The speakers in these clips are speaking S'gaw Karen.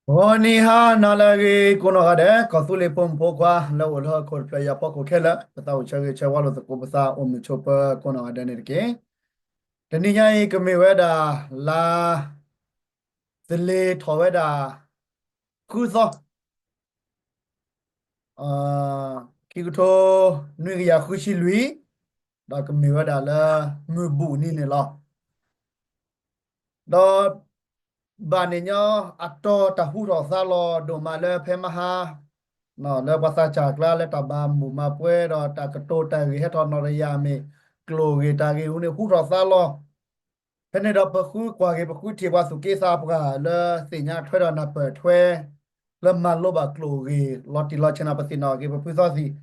ဂီၤနံၤဟါနၤလၢအဂ့ၤ ကိးနီၢ်ဂၤဒဲး ကီၢ်သူလ့ၤဖိမုၣ်ဖိခွါ လၢအိၣ်လၢဟီၣ်ခိၣ်တဖျၢၣ်အံၤအဖီခိၣ်ခဲလၢာ် ပသးအိၣ်ဆၢဂ့ၤဆၢဝါလိာ်သကိး ပသးအိၣ်မုာ်ဆိးပၢၤကိးနီၢ်ဂၤဒဲးန့ၣ်တက့ၢ်. တနံၤညါအံၤကမ့ၢ်ဝဲဒၣ် လါသလ့ၤထီၣ်ဝဲဒၣ် ဃုသီ ခံကထိနွံကယၤဃုဆံလွံၢ်, ဒီးကမ့ၢ်ဝဲဒၣ်လၢမုၢ်ဘူၣ်နံၤန့ၣ်လီၤ. ဒီး ဘၣ်န့ၣ်ညီအတီၤတၢ်ဟူထီၣ်သါလီၤဒိၣ်မးလၢဖဲမဟါ, လၢပှၤသးစၢ်ကျါလၢတၢ်ဘၣ်မူးမၤပှဲၤဒီးတၢ်ကတိၤတၢ်ဂ့ၢ်ဟဲထီၣ်နီၢ်တယၢ်မ့ၢ် ကျိာ်အဂ့ၢ်တၢ်ဂ့ၢ်ဟူန့ၣ်ဟူထီၣ်သါလီၤ. ဖဲန့ၣ်ဒီးပဃုကွၢ်က့ၤ ပဃုထံၣ်ပှၤသူၣ်က့သးပှၢ်လၢသ့ၣ်ညါထွဲဒီးနၢ်ပၢၢ်ထွဲ လၢမၤလိဘၣ်ကျိာ်အဂ့ၢ် လီၤတံၢ်လီၤဆဲးန့ၣ် ပသ့ၣ်နီၣ်က့ၤပဖုသီသံၣ်.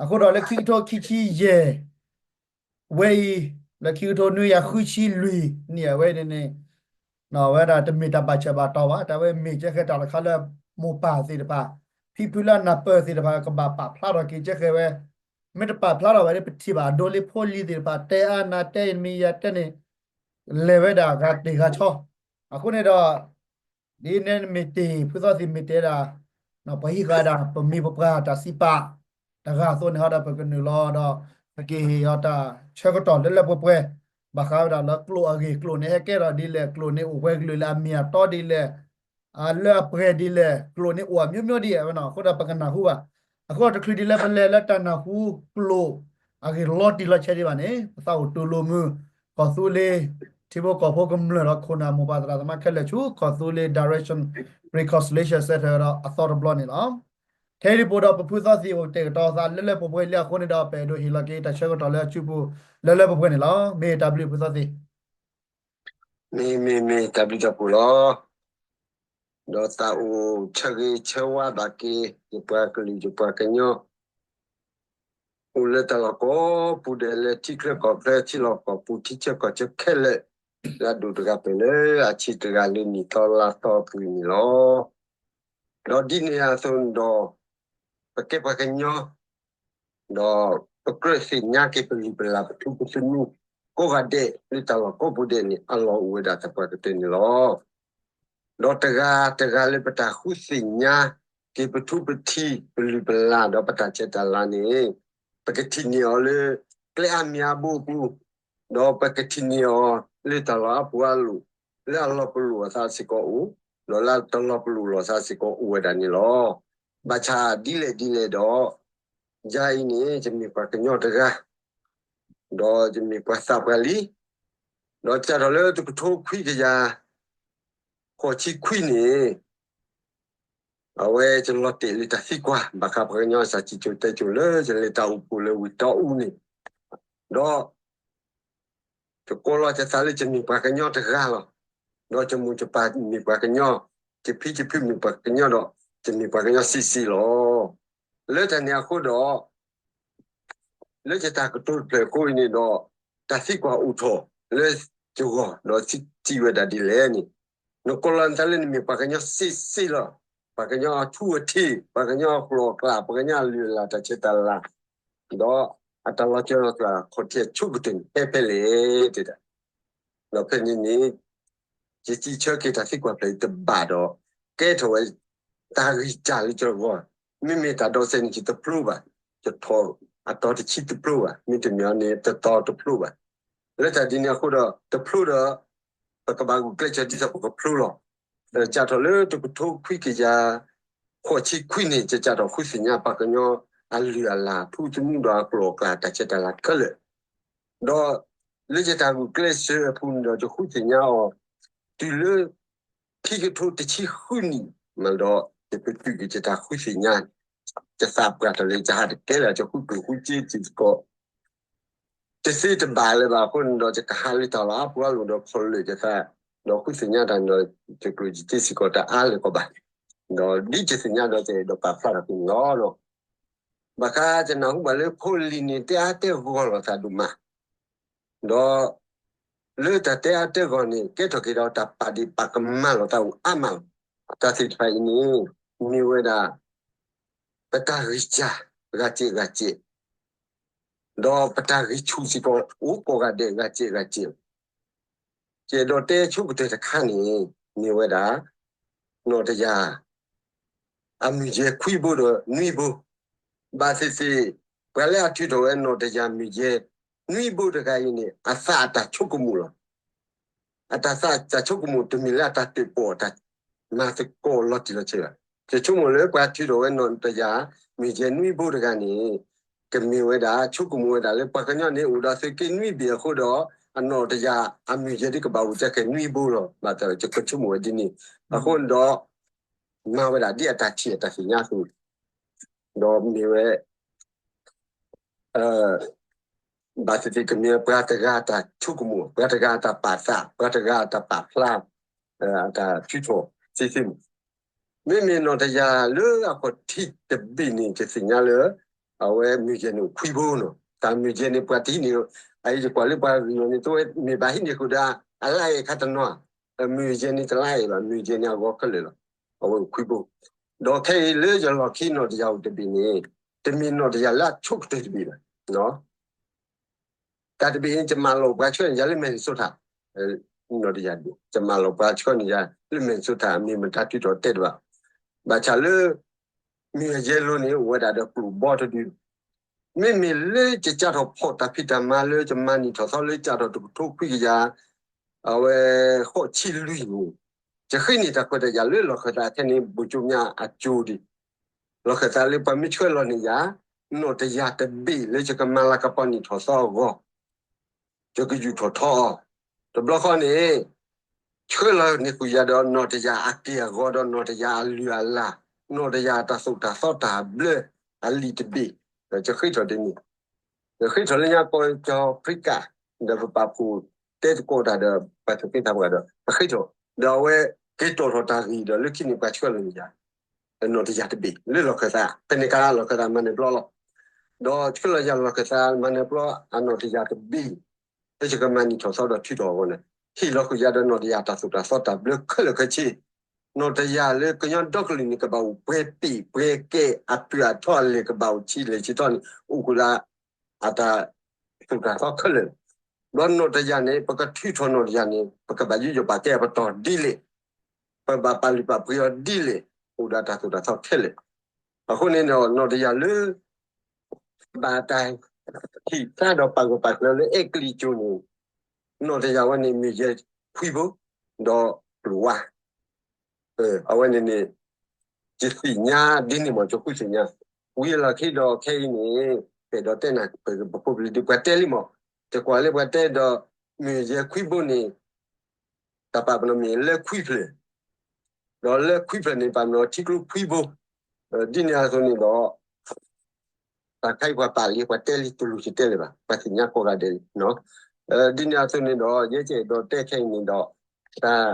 အဃိဒီးလၢခံကထိခံဆံယဲၢ် ဝဲအံၤ လၢခံကထိနွံကယၤဃုဆံလွံၢ်နံၣ်အဝဲန့ၣ်န့ၣ် ဝဲဒၣ်တမ့ၢ်တၢ်ဘၣ်ဆၢဘၣ်တီၤဘၣ်, တၢ်ဝဲမ့ၢ်ကဲဃဲၤတၢ်တခါလၢမိၢ်ပၢ်သ့ၣ်တဖၣ် ဖံဖုလၢအနၢ်ပၢၢ်သ့ၣ်တဖၣ် ကဘၣ်ပာ်ဖျါထီၣ်က့ၤကဲဃဲၤဝဲ, မ့ၢ်တပာ်ဖျါထီၣ်ဝဲန့ၣ် ပထံၣ်ဘၣ်အဒိလ့ဖိလံၤသ့ၣ်တဖၣ် တဲအါနၤတဲအံၤမ့ၢ်ယၤတဲန့ၣ် လဲၤဝဲဒၣ်ဂၤတ့ၢ်ဂၤဆီ, အဃိန့ၣ်ဒီး ဒ်န့ၣ်မ့ၢ်တ့ၢ် ဖုသီသံၣ်မ့ၢ်တဲဒၣ် ပှၤဟံးဃာ်ဒၣ် ပမိၢ်ပပၢ်တၢ်စံးပာ် တဂၤအသိးန့ၣ်ဟီဒီး ပကနုာ်လီၤဒီး ပကဟ့ၣ်အီၤတၢ်ဆၢကတီၢ်လၢလၢပှဲၤပှဲၤ ဘၣ်ဃးဝဲဒၣ်လၢကျိာ်အဂ့ၢ် ကျိာ်န့ၣ်ဟဲကဲထီၣ်ဒ်လဲၣ်, ကျိာ်န့ၣ်အိၣ်ပှဲၤကလုာ်လၢအမ့ၢ်အတီဒ်လဲၣ်, လၢအပှဲၤဒ်လဲၣ်, ကျိာ်န့ၣ်အိၣ်အမျိုးမျိုးဒ်လဲၣ်ဝဲနီၤ, အဃိဒီးပကနၢ်ဟူဘၣ်. အဃိဒီးတချုးဒ်လၢပလဲၤလၢတၢ်နၢ်ဟူကျိာ်အဂ့ၢ်လီၤတံၢ်လီၤဆဲးဒံးဘၣ်န့ၣ် ပသးအိၣ်တူၢ်လိာ်မုာ် ကီၢ်သူလ့ၤ ထံဖိကီၢ်ဖိကမျၢၢ်ဒီးခိၣ်နၢ်မိၢ်ပၢ်သရၣ်သမါခဲလၢာ်ဆူ ကီၢ်သူလ့ၤ Direction Reconciliation Centre ဒီးအသီတဘျီန့ၣ်လီၤ. ထဲအံၤတဘျီဒီး ပဖုသီသံၣ်အိၣ်တ့ၢ်ကတီၤသးလၢလၢပှဲၤပှဲၤလံအဃိန့ၣ်ဒီး ပအဲၣ်ဒိးဟ့ၣ်လီၤက့ၤတၢ်ဆၢကတီၢ်လၢအစုပူၤ လၢလၢပှဲၤပှဲၤန့ၣ်လီၤ. မ့ၢ်တၢ်ဘျုးဖုသီသံၣ် မ့ၢ်မ့ၢ်မ့ၢ် တၢ်ဘျုးတၢ်ဖှိၣ်လီၤ. ဒီးသးအိၣ်ဆၢဂ့ၤဆၢဝါဘၣ်က့ၤ ယပှၤကလုာ်ယပှၤကညီ အိၣ်လၢတၢ်လီၢ်ကိးပူၤဒဲး လၢထံချၢကီၢ်ချၢ ထံလီၢ်ကီၢ်ပူၤထံဆၢကီၢ်ဆၢခဲလၢာ် လၢအဒိၣ်တဂၤပၢၢ်လၢအဆံးတဂၤလၢနံၣ်သီလါသီအပူၤန့ၣ်လီၤ. ဒီးဒ်န့ၣ်အသိးဒီး ပကဲပှၤကညီ ဒီးပကြၢးသ့ၣ်ညါက့ၤပလုၢ်ပလၢ်ပထူပသနူ ကိးဂၤဒဲးလၢတၢ်လီၢ်ကိးပူၤဒဲးန့ၣ် အလီၢ်အိၣ်ဝဲဒၣ်သပှၢ်ကတၢၢ်န့ၣ်လီၤ. ဒီးတဂၤတဂၤလၢပတၢ်ဃုသ့ၣ်ညါက့ၤပထူပထံး ပလုၢ်ပလၢ်ဒီးပတၢ်ဆဲးတၢ်လၤန့ၣ် ပကထံၣ်န့ၢ်အီၤလၢ ကျဲအါမံၤအါဘိအပူၤ, ဒီးပကထံၣ်န့ၢ်အီၤလၢတၢ်လီၢ်အါပူၤအါလိၤ, လၢအလီၤပလိာ်အသးစ့ၢ်ကီးအိၣ်, ဒီးလၢတလီၤပလိာ်လီၤသးစ့ၢ်ကီးအိၣ်ဝဲဒၣ်န့ၣ်လီၤ. ဘၣ်ဆၣ်ဒ်လဲၣ်ဒ်လဲၣ်ဒီး ယၤအံၤန့ၣ် ယမ့ၢ်ပှၤကညီတဂၤ, ဒီးယမ့ၢ်ပှၤသးပှၢ်လံ, ဒီးစးထီၣ်လၢတကထိခွံကယၤ ဃိးဆံခွံန့ၣ် အဝဲယလီၤတဲာ်လၢတၢ်သံကွၢ် ဘၣ်ဃးပှၤကညီစၢ်စံၣ်စိၤတဲစိၤလၢယလဲၤတၢ်အိၣ်ဖှိၣ်လၢဝ့ၢ်တီအူန့ၣ်, ဒီး ယကိးလီၤယသးလၢယမ့ၢ်ပှၤကညီတဂၤလီၤ. ဒီးယမိၢ်ယပၢ်မ့ၢ်ပှၤကညီ, ယဖံယဖုမ့ၢ်ပှၤကညီဒီး ယမ့ၢ်ပှၤကညီဆံးဆံးလီၤ. လၢတၢ်န့ၣ်အဃိဒီး လၢယတၢ်ကတိၤတဖျၢၣ်အဃိအံၤန့ၣ်ဒီး တၢ်သံကွၢ်အိၣ်ထီၣ်လၢယဂီၢ် ဒီးစံးဝဲဒၣ်ဒ်လဲၣ်န့ၣ်, နကိးလီၤနသးလၢနမ့ၢ်ပှၤကညီဆံးဆံးလီၤ. ပှၤကညီအထူအထံး, ပှၤကညီအကျိာ်အကျဲ, ပှၤကညီအလုၢ်အလၢ်တၢ်ဆဲးတၢ်လၤ, ဒီးအတၢ်လီၤကၢလီၤကျဲ ခီၣ်ထံးအဆိကတၢၢ်န့ၣ် ဟဲဖဲလဲၣ်တဲဒၣ်. ဒီးဖဲန့ၣ်န့ၣ် ယစံးဆၢက့ၤတၢ်သံကွၢ်ဖျၢၣ်အံၤတဘၣ်ဒီး ကဲထီၣ်ဝဲ တၢ်ဂံၢ်စၢ်လၢယဂီၢ်, မ့မ့ၢ်တၢ်ဒိးစဲးန့ၣ် ယတဖျိဘၣ်, ယထီၣ်အတီၤတဆံတဖျိဘၣ်, မ့တမ့ၢ်န့ၣ် တတီၤတဖျိဘၣ်. လၢတၢ်ဒ်န့ၣ်အဃိဒီး တဖျိဒီး ပကဘၣ်ဂုာ်ကျဲးစၢးဒ်သိးပကဖျိလီၤ. စးထီၣ်လၢတကထိခွံကယၤ ဃိးဆံခွံန့ၣ် ယစးထီၣ်ဃုသ့ၣ်ညါပှၤကညီအလုၢ်အလၢ် ထူသနူဒီးအကျိာ်အကျဲ တၢ်ဆဲးတၢ်လၤခဲလၢာ် ဒီးလၢယတၢ်ဂုာ်ကျဲးစၢးအပူၤန့ၣ်ဒီး ယဃုသ့ၣ်ညါအီၤ တုၤလၢ ခံကထိတဆံဃုနံၣ်မးဒီး ယပတုာ်က့ၤယတၢ်ဃုသ့ၣ်ညါ, ယသးပှၢ်တၢ်လၢယဟးတကဲလၢာ် ယဃုကျိၣ်ဃုစ့စ့ၢ်ကီး တသ့တဘၣ်လၢၤဘၣ်အဃိန့ၣ်ဒီး ယကဟးလၢတၢ်လီၢ်အါပူၤအါလိၤဒီး ခီၣ်လၢာ်ယသး, ဒီးဃုသ့ၣ်ညါတၢ်န့ၣ်ဒီး ယကျိၣ်ယစ့စ့ၢ်ကီး တအါလၢၤကီးဘၣ်. ဒီးဒ်ယသ့ၣ်ညါဒီး ယအဲၣ်ဒိးပာ်ဖျါထီၣ်က့ၤန့ၣ်လီၤ. ဘၣ်ဃးယနၢ်ဟူဘၣ်လၢဖိလံၤန့ၣ် တဲအါတဲဂီၢ်လိာ်သးဒိၣ်မး, ဒီး လၢတၢ်တဲအါတဲဂီၢ်န့ၣ် ကဲထီၣ်က့ၤဒီးတၢ်ပာ်ဒ့ၣ်ပာ်ကမၣ်လိာ်သးအိၣ်အါမးလီၤ. တၢ်သ့ၣ်တဖၣ်အံၤန့ၣ် မ့ၢ်ဝဲဒၣ် ပတၢ်ဂံၢ်စၢ်ဂၤစဲးဂၤစဲး, ဒီးပတၢ်ဂံၢ်ဆူၣ်စ့ၢ်ကီး အိၣ်ကိးဂၤဒဲးဂၤစဲးဂၤစဲးလီၤ. ယအဲၣ်ဒိးတဲဆိကတၢၢ်တခါန့ၣ် မ့ၢ်ဝဲဒၣ် နီၢ်တယၢ် အမုၢ်ယဲၢ်ခွံဘိဒီးနွံဘိ, ဘၣ်သ့ၣ်သ့ၣ် ပှၤလၢအထုးထီၣ်ဝဲနီၣ်တယၢ်မုၢ်ယဲၢ်နွံဘိတဂၤအံၤန့ၣ် အသးအတၢ်ဆိကမိၣ်လီၤ. အတၢ်သးတၢ်ဆိကမိၣ်တမ့ၢ်လၢအတၢ်တၢၣ်ပီၣ်အတၢ်မၤသကိးလီၤတံၢ်လီၤဆဲးဘၣ်. ယဆိကမိၣ်လၢပှၤထုးထီၣ်ဝဲနီၣ်တယၢ်မုၢ်ယဲၢ်နွံဘိတဂၤန့ၣ် ကမ့ၢ်ဝဲဒၣ်ဆိကမိၣ်ဝဲဒၣ်လၢပှၤကညီန့ၣ် အိၣ်ဒီးသုးက့နွံဘ့ၣ်အဃိဒီး အနီၣ်တယၢ်အမုၢ်ယဲၢ်ဒ်ကဘၣ်အိၣ်ကဲခဲနွံဘိလီၤ. ဘၣ်ဆၣ်ဒီးယကဆိကမိၣ်ဝဲဒ်န့ၣ် အဃိန့ၣ်ဒီး မၤဝဲဒၣ်ဒ်အတၢ်ထံၣ်အတၢ်သ့ၣ်ညါအသိး ဒီးမ့ၢ်ဝဲ ဘၣ်သ့ၣ်သ့ၣ်ကမ့ၢ်ပှၤတဂၤအတၢ်ဆိကမိၣ်, ပှၤတဂၤအတၢ်ပာ်သး, ပှၤတဂၤအတၢ်ပာ်ဖျါ အတၢ်ထုးထီၣ်သ့သ့မး. မ့မ့ၢ်နီၣ်တယၢ်လၢအခီၣ်ထံးတဘ့ၣ်န့ၣ် ယသ့ၣ်ညါလၢ အဝဲမုၢ်ယဲၢ်န့ၣ်အိၣ်ခွံဘိနီၤ. တၢ်မုၢ်ယဲၢ်န့ၣ် ပှၤတဟံးန့ၣ် အအံၤယကွၢ်လၢပှၤဂ့ၢ်နီၣ်န့ၣ် တဝဲမ့ၢ်ဘၣ်ဟံးန့ၢ်ဃုာ်ဒီး အလါအဲၣ်ခါတနီၤ, မုၢ်ယဲၢ်န့ၣ်တလါအဲၣ်ဘၣ်, မုၢ်ယဲၢ်န့ၣ်အဂီၤခဲလၢာ်လီၤ. အဝဲအိၣ်ခွံဘိ, ဒီးခဲအံၤလၢယလီၢ်ခံနီၣ်တယၢ်အိၣ်တဘ့ၣ်န့ၣ် တမ့ၢ်နီၣ်တယၢ်လၢအဆိကတၢၢ်တဘ့ၣ်ဘၣ်. တၢ်တဘ့ၣ်န့ၣ် ယမၤလီၤပှၤဆှၢန့ၢ်ယၤလၢ Minnesota, နီၣ်တယၢ်ဒ် ယမၤလီၤပှၤဆှၢန့ၢ်ယၤလၢ Minnesota အမ့ၢ်မတၤထုးထီၣ်တဲတဘၣ်. ဘၣ်ဆၣ်လၢ မုၢ်ယဲၢ်လိၤန့ၣ် အိၣ်ဝဲဒၣ်ဒီးကျိာ်ဘီတဒု မ့မ့ၢ်လၢယကၢ်ထီၣ်ဖီၣ်တၢ်ဖံးတၢ်မၤလၢယမၤနံၣ်ထီၣ်သီလၢကၢ်ထီၣ်တကထိခွံကယၤ အဝဲဃိးဆံလွံၢ်န့ၣ် ယဃ့န့ၢ်တၢ်ခွဲးတၢ်ယာ်လၢလီၢ်ခၢၣ်သးထဲန့ၣ် ဘိၣ်ကၠိမၠၣ်အကၠိဒံး လီၢ်ခၢၣ်သးလၢပှၤမ့ၢ်ဆှၢလီၤန့ၢ်ယၤ နီၣ်တယၢ်တဘ့ၣ်လၢယကမၤလၤကပီၤနံၣ်ထီၣ်သီအဂီၢ် ယကယူာ်ထီၣ်ထီအီၤ. တဘျီဃီန့ၣ် ဆှၢလီၤန့ၢ်ဃုာ်ယၤဒီးနီၣ်တယၢ်အက့ၢ်အဂီၤဒီးနီၣ်တယၢ်အလုၢ်အလၢ်, နီၣ်တယၢ်အတၢ်သိၣ်တၢ်သီတၢ်ဘျၢအလံာ်တဘ့ၣ်, ဒီးယဃ့ထီၣ်ဒ်န့ၣ်, ယဃ့ထီၣ်လၢညါကီၢ်ကၠီဖရံးကၣ်, ဒီးပပာ်ဖှိၣ်တဲသကိးတၢ်ဒီးပှၤသူၣ်က့သးပှၢ်ဒီး ပဃ့ထီၣ်, ဒီးအဝဲက့ၤတီၣ်ထီၣ်တၢ်ဂ့ၢ်ဒီးလၢခံန့ၣ်ပှၤဆှၢလီၤန့ၢ်ယၤ နီၣ်တယၢ်တဘ့ၣ်လၢလီၢ်ခၢၣ်သး, ဖဲန့ၣ်အခါလီၢ်ခၢၣ်သးမၤနၢၤပျီလီၤ. ဒီးဆှၢလီၤယၤလီၢ်ခၢၣ်သးမၤနၢၤပျီအနီၣ်တယၢ်တဘ့ၣ် လၢယကမၤနံၣ်ထီၣ်သီဒီးထုးထီၣ်အဂီၢ်န့ၣ် ဟ့ၣ်လီၤဃုာ်ယၤဒီးနီၣ်တယၢ်တၢ်သိၣ်တၢ်သီတၢ်ဘျၢခဲလၢာ်ခဲဆ့, နီၣ်တယၢ်လၢကညီဒီကလုာ်န့ၣ် ကဘၣ်အိၣ်ပှဲၤပ့ၢ်ပှဲၤကဲ အပုၢ်အထီအလဲၤကဘၣ်အိၣ်ဆံးလဲၤဆံးထီၣ်န့ၣ် အိၣ်ဃုာ်လၢ အတၢ်သိၣ်တၢ်သီခဲလၢာ်, ဒီးနီၣ်တယၢ်န့ၣ် ပကထုးထီၣ်နီၣ်တယၢ်န့ၣ် ပကဘၣ်ယူးယီၣ်ပာ်ကဲအပတီၢ်ဒ်လဲၣ်, ပဘၣ်ပာ်လုၢ်ပာ်ပှ့ၤအီၤဒ်လဲၣ်, အိၣ်ဒီးတၢ်သိၣ်တၢ်သီခဲလၢာ်. အဃိန့ၣ်ဒီး နီၣ်တယၢ်လၢ ဘၣ်တၢ်ဟ့ၣ်ဖျါဒီးပာ်ဂၢၢ်ပာ်ကျၢၤလၢအဲကလံးကၠိန့ၣ် နီၣ်တယၢ်ဝဲန့ၣ် မုၢ်ယဲၢ်ခွံဘိ, ဒီးကျိာ်ဝါ, အဝဲန့ၣ်န့ၣ် ယသ့ၣ်ညါဒ်န့ၣ်မ့ၢ် ယဃုသ့ၣ်ညါ, ဝံၤအလီၢ်ခံဒီးခဲအံၤန့ၣ် ပအဲၣ်ဒိးတဲနၤ ပဖိပလံၤဒ်ပှၤတဲလံမ့ၢ်, ယကွၢ်လၢပှၤတဲဒီး မုၢ်ယဲၢ်ခွံဘိန့ၣ် တၢ်ပာ်ပနီၣ်မ့ၢ်လၢခွံဖျၢၣ်, ဒီးလၢခွံဖျၢၣ်န့ၣ် ပာ်ပနီၣ်ထံကျိခွံဘိ, ဒ်န့ၣ်အသိးန့ၣ်ဒီး တၢ်ခါအံၤပှၤပာ်လံ ပှၤတဲလံတလိၣ်ယတဲလၢၤဘၣ် ပှၤသ့ၣ်ညါကိးဂၤဒဲးလံ. ဒ်န့ၣ်အသိးန့ၣ်ဒီး ယဲယအဲၣ်ဒိးတဲခဲအံၤန့ၣ်ဒီး တၢ်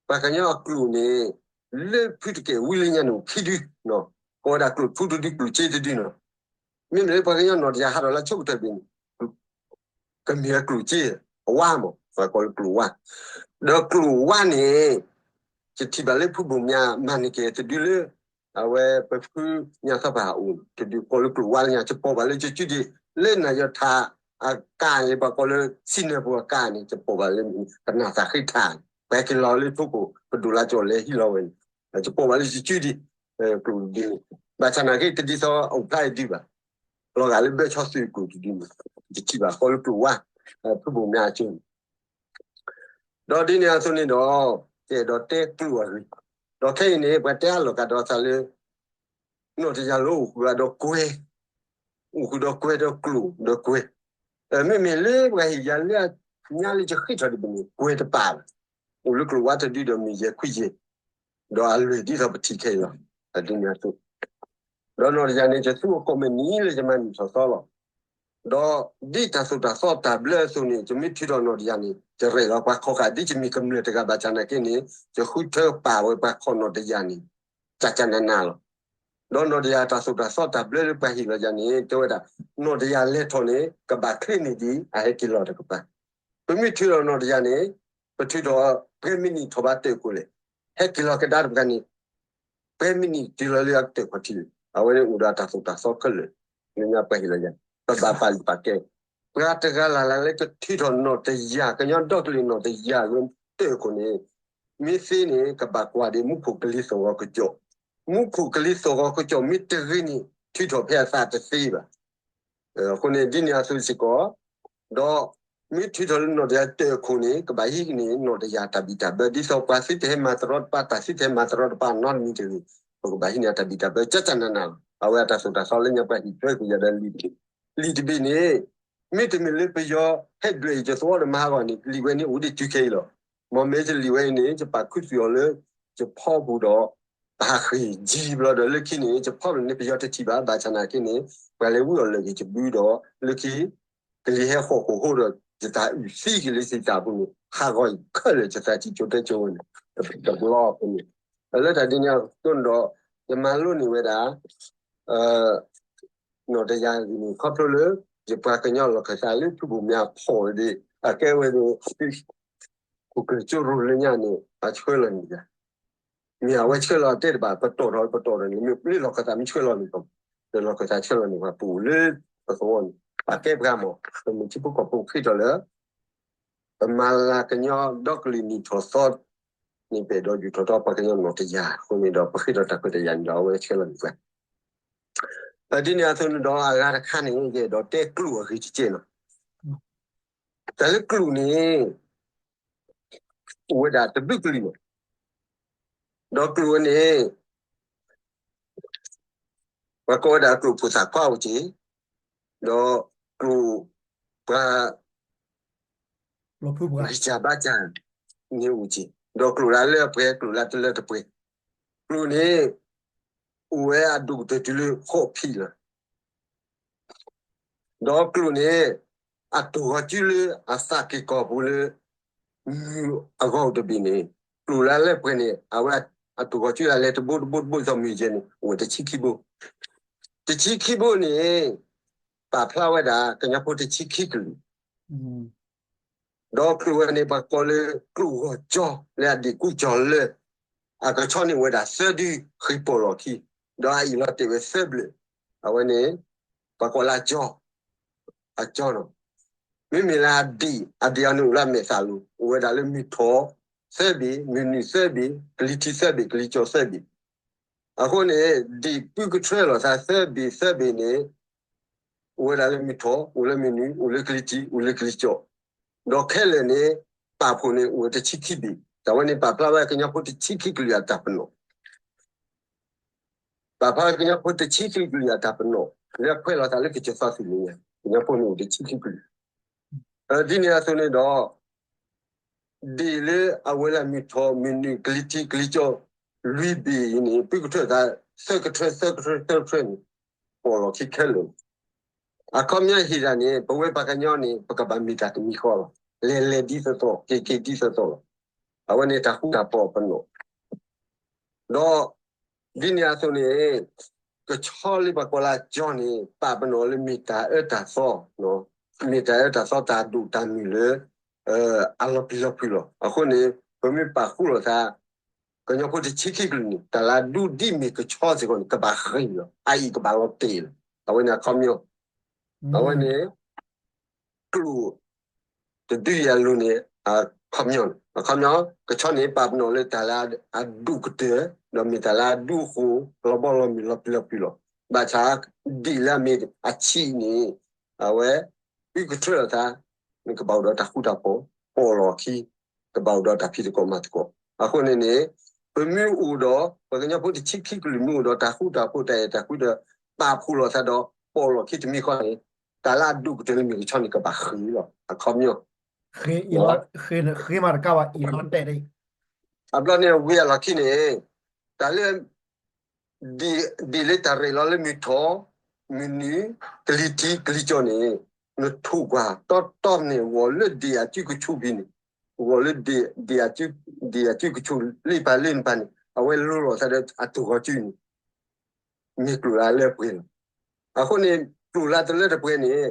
ပှၤကညီအကျိာ်န့ၣ် လၢဖုတကဲာ်ဝံၤလၢညါန့ၣ်အိၣ်ခံဒု, ကိးဝဲဒၣ်ကျိာ်ထူတဒု ကျိာ်စ့တဒုနီၤ. မ့မ့ၢ်လၢပှၤကညီနီၣ်တယၢ် ဟးထီၣ်လၢဆိကတၢၢ်ဘ့ၣ်န့ၣ် ကမ့ၢ်အကျိာ်စ့ အဝါမး ပှၤကိးလၢကျိာ်ဝါ, ဒီးကျိာ်ဝါန့ၣ် ယထံၣ်ဘၣ်လၢဖုဘိၣ်မၠးမၤန့ၢ်က့ၤတဒုလၢ အဝဲပဖုညါသီပၤအိၣ်တဒု ကိးလၢကျိာ်ဝါလၢညါ ယပိာ်ဘၣ်လၢယစုဒံး လၢနၤယထးအကါန့ၣ် ပှၤကိးလၢ စံနၢပူၤအကါန့ၣ် ယပိာ်ဘၣ်လၢ ပနၢ်သးဃ့ထး ပှၤဟဲက့ၤလီၤလၢထိၣ်ကိၣ် ပဒိၣ်လၢကၠီၣ်လဲၤဟံးလီၤဝဲန့ၣ် ယပိာ်ဘၣ်လၢယစုဒံး ကျိာ်တဒုန့ၣ် ဘၣ်ဆၣ်နာ်က့တဒ်သိးအိၣ်ဖျါအံၤဒုဘၣ် လီၤဂာ်လၢဘၢဆီသုးကျိာ်တဒုန့ၣ် ယထံၣ်ဘၣ်ကိးလၢကျိာ်ဝါ ဖုဘိၣ်မၠးအစုန့ၣ် ဒီးဒ်န့ၣ်အသိးန့ၣ်ဒီး ယအဲၣ်ဒိးတဲကျိာ်အဂ့ၢ်, ဒီးခဲအံၤန့ၣ် ပှၤတဲအါလီၤကဒီးသးလၢ နီၣ်တယၢ်လၢအိၣ်ဃုာ်ဒီးကွဲၤ, အိၣ်ဃုာ်ဒီးကွဲၤဒီးကျိာ်ဒီးကွဲၤ, မ့မ့ၢ်လၢပှၤဟ့ၣ်ယၤလၢညါလၢယဃ့ထီၣ်တဘ့ၣ်န့ၣ် ကွဲၤတပာ်ဘၣ်, အိၣ်လၢကျိာ်ဝါတဒုဒီးမုၢ်ယဲၢ်ခွံယဲၢ်, ဒီးအလွဲၢ်ဒ်သိးပထံၣ်ခဲအံၤလီၤ. ဒ်န့ၣ်အသိး ဒီးနီၣ်တယၢ်န့ၣ် ယသူအကိးမုၢ်နံၤလၢယမၤနံၣ်ထီၣ်သီလီၤ. ဒီးဒ်တၢ်သိၣ်တၢ်သီတၢ်ဘျၢအသိးန့ၣ် ယမ့ၢ်ထုးထီၣ်နီၣ်တယၢ်န့ၣ် ယရဲၣ်လီၤပှၤခီၣ်ဃာ် ဒ်ယမ့ၢ်ကမျၢၢ်တဂၤဘၣ်ဆၣ်နာ်က့န့ၣ် ယဃုထၢပာ်ဝဲပှၤခီၣ်နီၣ်တယၢ်န့ၣ် ကကနနၤလီၤ. ဒီးနီၣ်တယၢ်တၢ်သိၣ်တၢ်သီတၢ်ဘျၢလၢပှၤဟ့ၣ်လီၤယၤန့ၣ် တဲဝဲဒၣ် နီၣ်တယၢ်လဲၤထီၣ်န့ၣ် ကဘၣ်ချ့န့ၢ်ဒံး အဟဲက့ၤလီၤတကပၤ ပမ့ၢ်ထုးထီၣ်နီၣ်တယၢ်န့ၣ် ပထုးထီၣ်ပှဲၤမံးနံးထီၣ်ဘးတၢၢ်ခိၣ်လဲၣ်, ဟဲက့ၤလီၤကဒါတပှၤန့ၣ် ပှဲၤမံးနံးတုၤလီၤလၢအကတၢၢ်ခီၣ်ထံး, အဝဲန့ၣ်အိၣ်ဒီးတၢ်သိၣ်တၢ်သီခဲလၢာ်, လၢညါပှၤဟ့ၣ်လီၤယၤ, ပဘၣ်ပာ်လုၢ်ပာ်ကဲ, ပှၤတဂၤလၢ်လၢ်လၢကထုးထီၣ်နီၣ်တယၢ် ကညီဒီကလုာ်နီၣ်တယၢ်လၢတၢၢ်ခိၣ်န့ၣ်, မ့ၢ်သ့န့ၣ် ကဘၣ်ကွၢ်ဒံးမူခိၣ်ကလံၤသဝီကစီၣ်, မူခိၣ်ကလံၤသီၣ်ဂီၤကစီၣ်မ့ၢ်တဂ့ၤန့ၣ် ထုးထီၣ်ဖဲအသးတသ့ဘၣ်. အဃိန့ၣ် ဒ်န့ၣ်အသိးစ့ၢ်ကီး, ဒီးမ့ၢ်ထုးထီၣ်လၢနီၣ်တယၢ်တၢၢ်အခိၣ်န့ၣ် ကဘၣ်ဟံးန့ၢ်နီၣ်တယၢ်တၢ်ဘံၣ်တၢ်ဘၢ ဒ်သိးပှၤသုတဟဲမၤတရီတပါ တၢ်သုတဟဲမၤတရီတပါနီတမံၤတဂ့ၤ, ပကဘၣ်ဟံးန့ၢ်တၢ်ဘံၣ်တၢ်ဘၢ ကကနၤနၤလီၤ. အဝဲအတၢ်သိၣ်တၢ်သီလၢညါပှၤဟံၣ်ထွဲကွံာ်ယၤဒီး လံာ်တဘ့ၣ်န့ၣ် မ့တမ့ၢ်လၢပယီၤဟဲဒွဲၣ်အံၤ ယသဝီဒီးမၤဟးဂီၤန့ၣ် လံာ်ဝဲန့ၣ်အိၣ်ဒံးတုၤခဲအံၤလီၤ. မ်မ့ၢ်တလံာ်ဝဲအံၤန့ၣ် ယပာ်ခူသူၣ်အီၤလၢ ယဖီပူၤဒီး ပဟးဃ့ၢ်ယံၤဘျီဒီး လၢခံန့ၣ် ယဖီပူၤန့ၣ် ပယီၤတထံၣ်ဘၣ် ဘၣ်ဆၣ်နာ်က့န့ၣ် ပှၤလဲၤဝံအီၤလၢာ်က့ၤယဘုဒီး လၢခံ ကလံၤဟဲဃီၣ်ဃိၣ်ဃိဒီး ယတၢ်အုၣ်သံက့ၤလၢသံၣ်သၣ်ပူၤန့ၣ် ဟးဂီၤအံၤခဲလၢာ် ယသးထံၣ်ကၠိတဲကၠိဝဲန့ၣ် တဘျီအဃိန့ၣ် လၢတၢ်ဒ်န့ၣ်အသိးန့ၣ်ဒီး ယမၤလိန့ၢ်ဝဲဒၣ် နီၣ်တယၢ်ဂ့ၢ်န့ၣ် ခီဖျိလၢ ယပှၤကညီလီၢ်ခၢၣ်သးလၢဖုဘိၣ်မၠးဖီၣ်ဝဲဒၣ် အကဲဝဲန့ၣ် ခိၣ်ကၢၢ်ကၠိရိၤလၢညါန့ၣ် အဆှၢလီၤန့ၣ်ယါ, မ့ၢ်အဝဲဆှၢလီၤတဲတဘၣ် ပတီၢ်ထီၣ်ပတီၢ်ထီၣ်န့ၣ် မ့ၢ်လၢလီၢ်ခၢၣ်သးမ့ၢ်ဆှၢလီၤန့ၣ် ဒီးလီၢ်ခၢၣ်သးဆှၢလီၤန့ၣ် ပှၤပအိၣ်လၢပသဝီန့ၣ် ပကဲပှၤမၢ် ပမ့ၢ်ထံဖိကီၢ်ဖိဃ့ထီၣ်လၢ ပမၤလၤကညီဒီကလုာ်နံၣ်ထီၣ်သီ န့ၣ် ပအဲၣ်ဒိးယူၢ်ထီၣ်ထီပှၤကညီနီၣ်တယၢ်အဃိန့ၣ်ဒီး ပဃ့ထီၣ်တၢ်ခွဲးတၢ်ယာ်န့ၣ်ဒီး အဝဲဆှၢလီၤန့ၣ်ပှၤ ဒ်န့ၣ်အသိးန့ၣ်ဒီး အဂၤတခါန့ၣ် ယအဲၣ်ဒိးတဲကျိာ်အဂ့ၢ်တကဲးန့ၣ်, တၢ်လၢကျိာ်န့ၣ် အိၣ်ဝဲဒၣ်တဘျုးကလုာ်န့ၣ်, ဒီးကျိာ်ဝဲန့ၣ် ပှၤကိးဝဲဒၣ်ကျိာ်ဖိသၣ်ခွါအိၣ်က့ၤ, ဒီးကျိာ်ပှၤ ဂံၢ်စၢ်ဘါစၢ်န့ၣ်အိၣ်က့ၤ, ဒီးကျိာ်လၢအလၢအပှဲၤ ကျိာ်လၢအတလၢတပှဲၤ, ကျိာ်န့ၣ် အိၣ်ဝဲအဒိၣ်ကတၢၢ်တုၤလၢဃိးဖံးလီၤ. ဒီးကျိာ်န့ၣ် အတၢ်ဂီၤစုလၢအသးက့ၤကီၢ်ပူၤလၢ မုၢ်အဂီၢ်တဘ့ၣ်န့ၣ်, ကျိာ်လၢအလၢပှဲၤန့ၣ် အဝဲအတၢ်ဂီၤစုအလဲၤတဘိတဘိတဘိ ဒ်သိးမုၢ်ယဲန့ၣ် အိၣ်ဝဲတဆံခံဘိ, တဆံခံဘိန့ၣ် ပာ်ဖျါဝဲဒၣ် ကညီဖိတဆံခံကလုာ် ဒီးကျိာ်ဝဲန့ၣ် ပှၤကိးလၢကျိာ်ဂီၤကၠီ လၢအဒ့ၣ်ကူကၠီလၢ အကဆီန့ၣ်အိၣ်ဝဲဒၣ်သၢဒု ဃ့ၢ်ပီၣ်လီၢ်ခံ, ဒီးအအံၣ်လီၤတဲာ်ဝဲသၢဘျဲၣ်, အဝဲန့ၣ် ပှၤကိးလၢအကၠီ, အကၠီနီၤ, မ့မ့ၢ်လၢအဒ့ၣ် အဒ့ၣ်အီၤန့ၣ်အိၣ်လၢအမဲာ်သၣ်လိၤ အိၣ်ဝဲဒၣ်လၢမုၢ်ထီၣ်သၢဘ့ၣ်, မုၢ်နုာ်သၢဘ့ၣ်, ကလံၤထံးသၢဘ့ၣ်, ကလံၤကၠီသၢဘ့ၣ်, အဃိန့ၣ် ဒ့ၣ်ပုၢ်ကထြၢလီၤသးသၢဘ့ၣ်သၢဘ့ၣ်န့ၣ် အိၣ်ဝဲဒၣ်လၢမုၢ်ထီၣ်, အိၣ်လၢမုၢ်နုာ်, အိၣ်လၢကလံၤထံး, အိၣ်လၢကလံၤကၠီ, ဒီးခဲလၢာ်န့ၣ် ပာ်ဖှိၣ်န့ၣ်အိၣ်ဝဲတဆံခံဘ့ၣ်, တၢ်ဝဲန့ၣ်ပာ်ဖျါဝဲကညီဖိတဆံခံကလုာ်အတၢ်ပနီၣ် ပာ်ဖျါကညီဖိတဆံခံကလုာ်အတၢ်ပနီၣ် လၢအခွဲးလီၤသးလၢကစၢၢ်သီသံၣ်လၢညါ ကညီဖိန့ၣ်အိၣ်တဆံခံကလုာ်, ဒ်န့ၣ်အသိးန့ၣ်ဒီး ဒ့ၣ်လၢအဝဲလၢမုၢ်ထီၣ် မုၢ်နုာ် ကလံၤထံး ကလံၤကၠီ လွံၢ်ဘ့ၣ်အံၤန့ၣ် ပုၢ်ကထြၢသး သၢကထြၢ သၢကထြၢ သၢကထြၢန့ၣ် ပီၣ်လီၢ်ခံခဲလၢာ် အခီပညီဟ့ၣ်ဒၣ်န့ၣ် ပဝဲပှၤကညီန့ၣ် ပကဘၣ်မ့ၢ်တၢ်တမံၤဃီလီၤ. လဲၤလဲၤဒ်သိးသိး က့ၤက့ၤဒ်သိးသိးလီၤ. အဝဲန့ၣ်တၢ်ဃူတၢ်ဖိးပနီၣ် ဒီး ဒ်န့ၣ်အသိးန့ၣ် ကဆီလၢပှၤကိးလၢကၠီန့ၣ် ပာ်ပနီၣ်လၢမ့ၢ်တၢ်အၢတၢ်သီ, မ့ၢ်တၢ်အၢတၢ်သီတၢ်ဒိၣ်တၢ်မုၢ်လၢ အလီၤပျံၤလီၤဖုးလီၤ. အဃိန့ၣ် ပမ့ၢ်ပာ်ဃူလိာ်သး ကညီဖိတဆံခံကလုာ်န့ၣ် တၢ်လၢအဒူဒ်မ့ၢ်ကဆီစ့ၢ်ကီးန့ၣ် ကဘၣ်ဃ့ၢ်လီၤ. အအံၤကဘၣ်လီၤတဲာ်လီၤ. အဝဲန့ၣ်အခီပညီ, အဝဲန့ၣ် ကျိာ် တဒုယၤလိၤန့ၣ် အခီပညီန့ၣ် အခီပညီ ကဆီန့ၣ် ပာ်ပနီၣ်လၢတၢ်လၢအဒိၣ်ကတၢၢ် ဒီးမ့ၢ်တၢ်လၢအဒူအဃိ လီၤဘီလီၤမုၢ်လီၤပျံၤလီၤဖုးလီၤ. ဘၣ်ဆၣ် ဒ့ၣ်လၢအမ့ၢ်အဆံးန့ၣ် အဝဲ ပုၢ်ကထြၢလီၤသး နကဘၣ်အိၣ်ဒီးတၢ်ဃူတၢ်ဖိး ပီၣ်လီၢ်ခံ ကဘၣ်အိၣ်ဒီးတၢ်ဖံးသကိးမၤသကိး. အဃိန့ၣ်န့ၣ် ပမ့ၢ်အိၣ်ဒီး ပှၤကညီဖိတဆံခံကလုာ်မ့ၢ်အိၣ်ဒီးတၢ်ဃူတၢ်ဖိး တၢ်အဲၣ်တၢ်ကွံဒီး ပာ်ဖှိၣ်လိာ်သးဒီး ပီၣ်လီၢ်ခံတမံၤဃီန့ၣ် တၢ်လၢအဒိၣ်ကတၢၢ်လၢမ့ၢ်ကဆီန့ၣ် ကဘၣ်ဃ့ၢ်လီၤ. အခီပညီ ဃ့မးတကးဘၣ် အံၤလီၤတဲာ်ဒၣ် အဘျီန့ၣ်ဝံၤအလီၢ်ခံန့ၣ် တၢ်လၢ ဒ် ဒ်လၢတၢ်ရဲၣ်လီၤလၢမုၢ်ထီၣ် မုၢ်နုာ် ကလံၤထံး ကလံၤကၠီန့ၣ် နထိၣ်ကွၢ်တီတီန့ၣ် ဂီၤလၢဒ့ၣ်အစုကဆူၣ်ဖံန့ၣ် ဂီၤလၢဒ့ၣ် ဒ့ၣ်အစု ဒ့ၣ်အစုကဆူၣ်လ့ပၢ်လၢနပၢ်န့ၣ် အဝဲလိၤလိာ်သးဒီးအတၢ်ဂီၤစုန့ၣ် မ့ၢ်ကျိာ်လၢအလၢပှဲၤလီၤ. အဃိန့ၣ် ကျိာ်လၢတလၢတပှဲၤန့ၣ်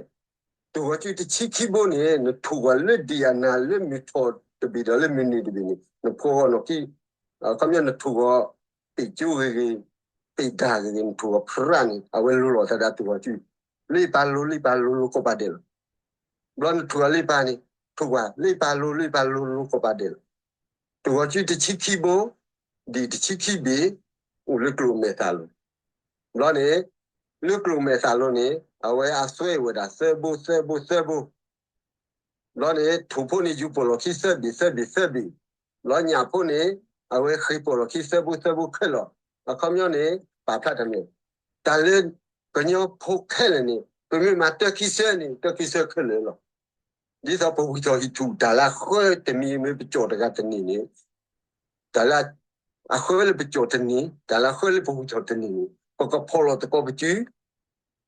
တၢ်ဂီၤစုတဆံခံဘိန့ၣ် နထိၣ်ဂီၤလၢဒ့ၣ်အနၤလၢမုၢ်ထီၣ်တဘ့ၣ်ဒီးလၢမုၢ်နုာ်တဘ့ၣ်န့ၣ် နဖိဂီၤနီၢ်ခံ အခီပညီနထိၣ်ဂီၤ ပ့ၣ်ကၠိဂ့ၤဂ့ၤ ပ့ၣ်ဒါဂ့ၤဂ့ၤ နထိၣ်ဂီၤဖရၣ်န့ၣ် အဝဲလိၤလိာ်သးဒီးအတၢ်ဂီၤစု လ့ပၢ်လိၤ လ့ပၢ်လိၤလိၤကိးပၤဒဲးလီၤ. ဘျီနထိၣ်ဂီၤလ့ပၢ်န့ၣ် ထိၣ်ကွၢ် လ့ပၢ်လိၤ လ့ပၢ်လိၤလိၤကိးပၤဒဲးလီၤ. တၢ်ဂီၤစုတဆံခံဘိ ဒ့ၣ်တဆံခံဘ့ၣ် အိၣ်လၢကျိာ်မဲာ်သၣ်လိၤ, ဘျီန့ၣ် လၢကျိာ်မဲာ်သၣ်လိၤန့ၣ် အဝဲအစွဲဝဲဒၣ်သၢဘိသၢဘိသၢဘိ, ဘျီန့ၣ် ထိၣ်ဖိန့ၣ် ယူၤပိာ်လီၤခံသၢဘ့ၣ်သၢဘ့ၣ်သၢဘ့ၣ်, ဘျီညၣ်ဖိန့ၣ် အဝဲဃ့ပိာ်လီၤခံသၢဘိသၢဘိခဲလၢာ်, အခီပညီန့ၣ် ပာ်ဖျါတၢ်မ့ၢ် တၢ်လၢကညီဖိခဲလၢာ်န့ၣ် ပမ့ၢ်မၤတၢ်ခံဆၢန့ၣ် တၢ်ခံဆၢခဲလၢာ်လီၤ. ဒ်သိးပဝံထီၣ်ဟံၣ်ထူၣ် တၢ်လၢအဃၢတမံၤမ့ၢ်ပကၠီၣ်တဂၤတန့ၢ်န့ၣ်, တၢ်လၢအဃၢလၢပကၠီၣ်တန့ၢ် တၢ်လၢအဃၢလၢပဝံထီၣ်တန့ၢ်န့ၣ် ပကဖီၣ်လီၤသကိးပစု,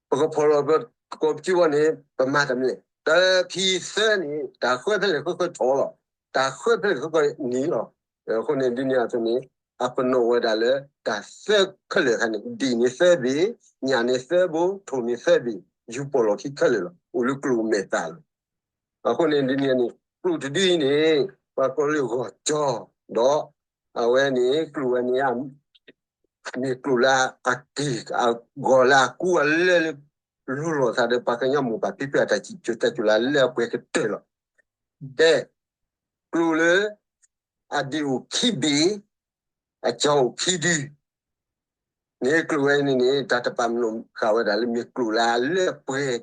ပကဖီၣ်လီၤသကိးပစုဘၣ်န့ၣ် ပမၤတၢ်မနုၤလဲၣ်, တၢ်ခံဆၢန့ၣ် တၢ်ဃၢဖဲလဲၣ်ဃၢဃၢထီၣ်လီၤ, တၢ်ဃၢဖဲလဲၣ်ဃၢဃၢန့ၣ်လီၤ. အဃိန့ၣ် ဒ်န့ၣ်အသိးန့ၣ် အပနီၣ်ဝဲဒၣ်လၢ တၢ်သၢခဲလၢာ်အခါန့ၣ် ဒံၣ်န့ၣ်သၢဘ့ၣ်, ညၣ်န့ၣ်သၢဘိ, ထိၣ်န့ၣ်သၢဘ့ၣ်, ယူၤပိာ်လီၤခံခဲလၢာ်လီၤ. အိၣ်လၢကျိာ်မဲာ်သၣ်လီၤ. အဃိန့ၣ် ဒ်န့ၣ်န့ၣ် ကျိာ်တဒုအံၤန့ၣ် ပှၤကိးလၢဂီၤကၠီ, ဒီးအဝဲန့ၣ် ကျိာ်ဝဲန့ၣ် မ့ၢ်ကျိာ်လၢအက့ၢ်အဂီၤလၢအကူအလၢာ်လၢ လိၤလိာ်သးဒီး ပှၤကညီမိၢ်ပၢ်ဖံဖုအတၢ်စံၣ်စိၤတဲစိၤလၢအလၢအပှဲၤကတၢၢ်လီၤ. ကဲ, ကျိာ်လၢ အဒံၣ်အိၣ်ခံဘ့ၣ်, အကၠီအိၣ်ခံဒု န့ၣ် ကျိာ်ဝဲန့ၣ်န့ၣ် တၢ်တပာ်ပနီၣ်ဃာ်ဝဲဒၣ်လၢ မ့ၢ်ကျိာ်လၢအလၢအပှဲၤ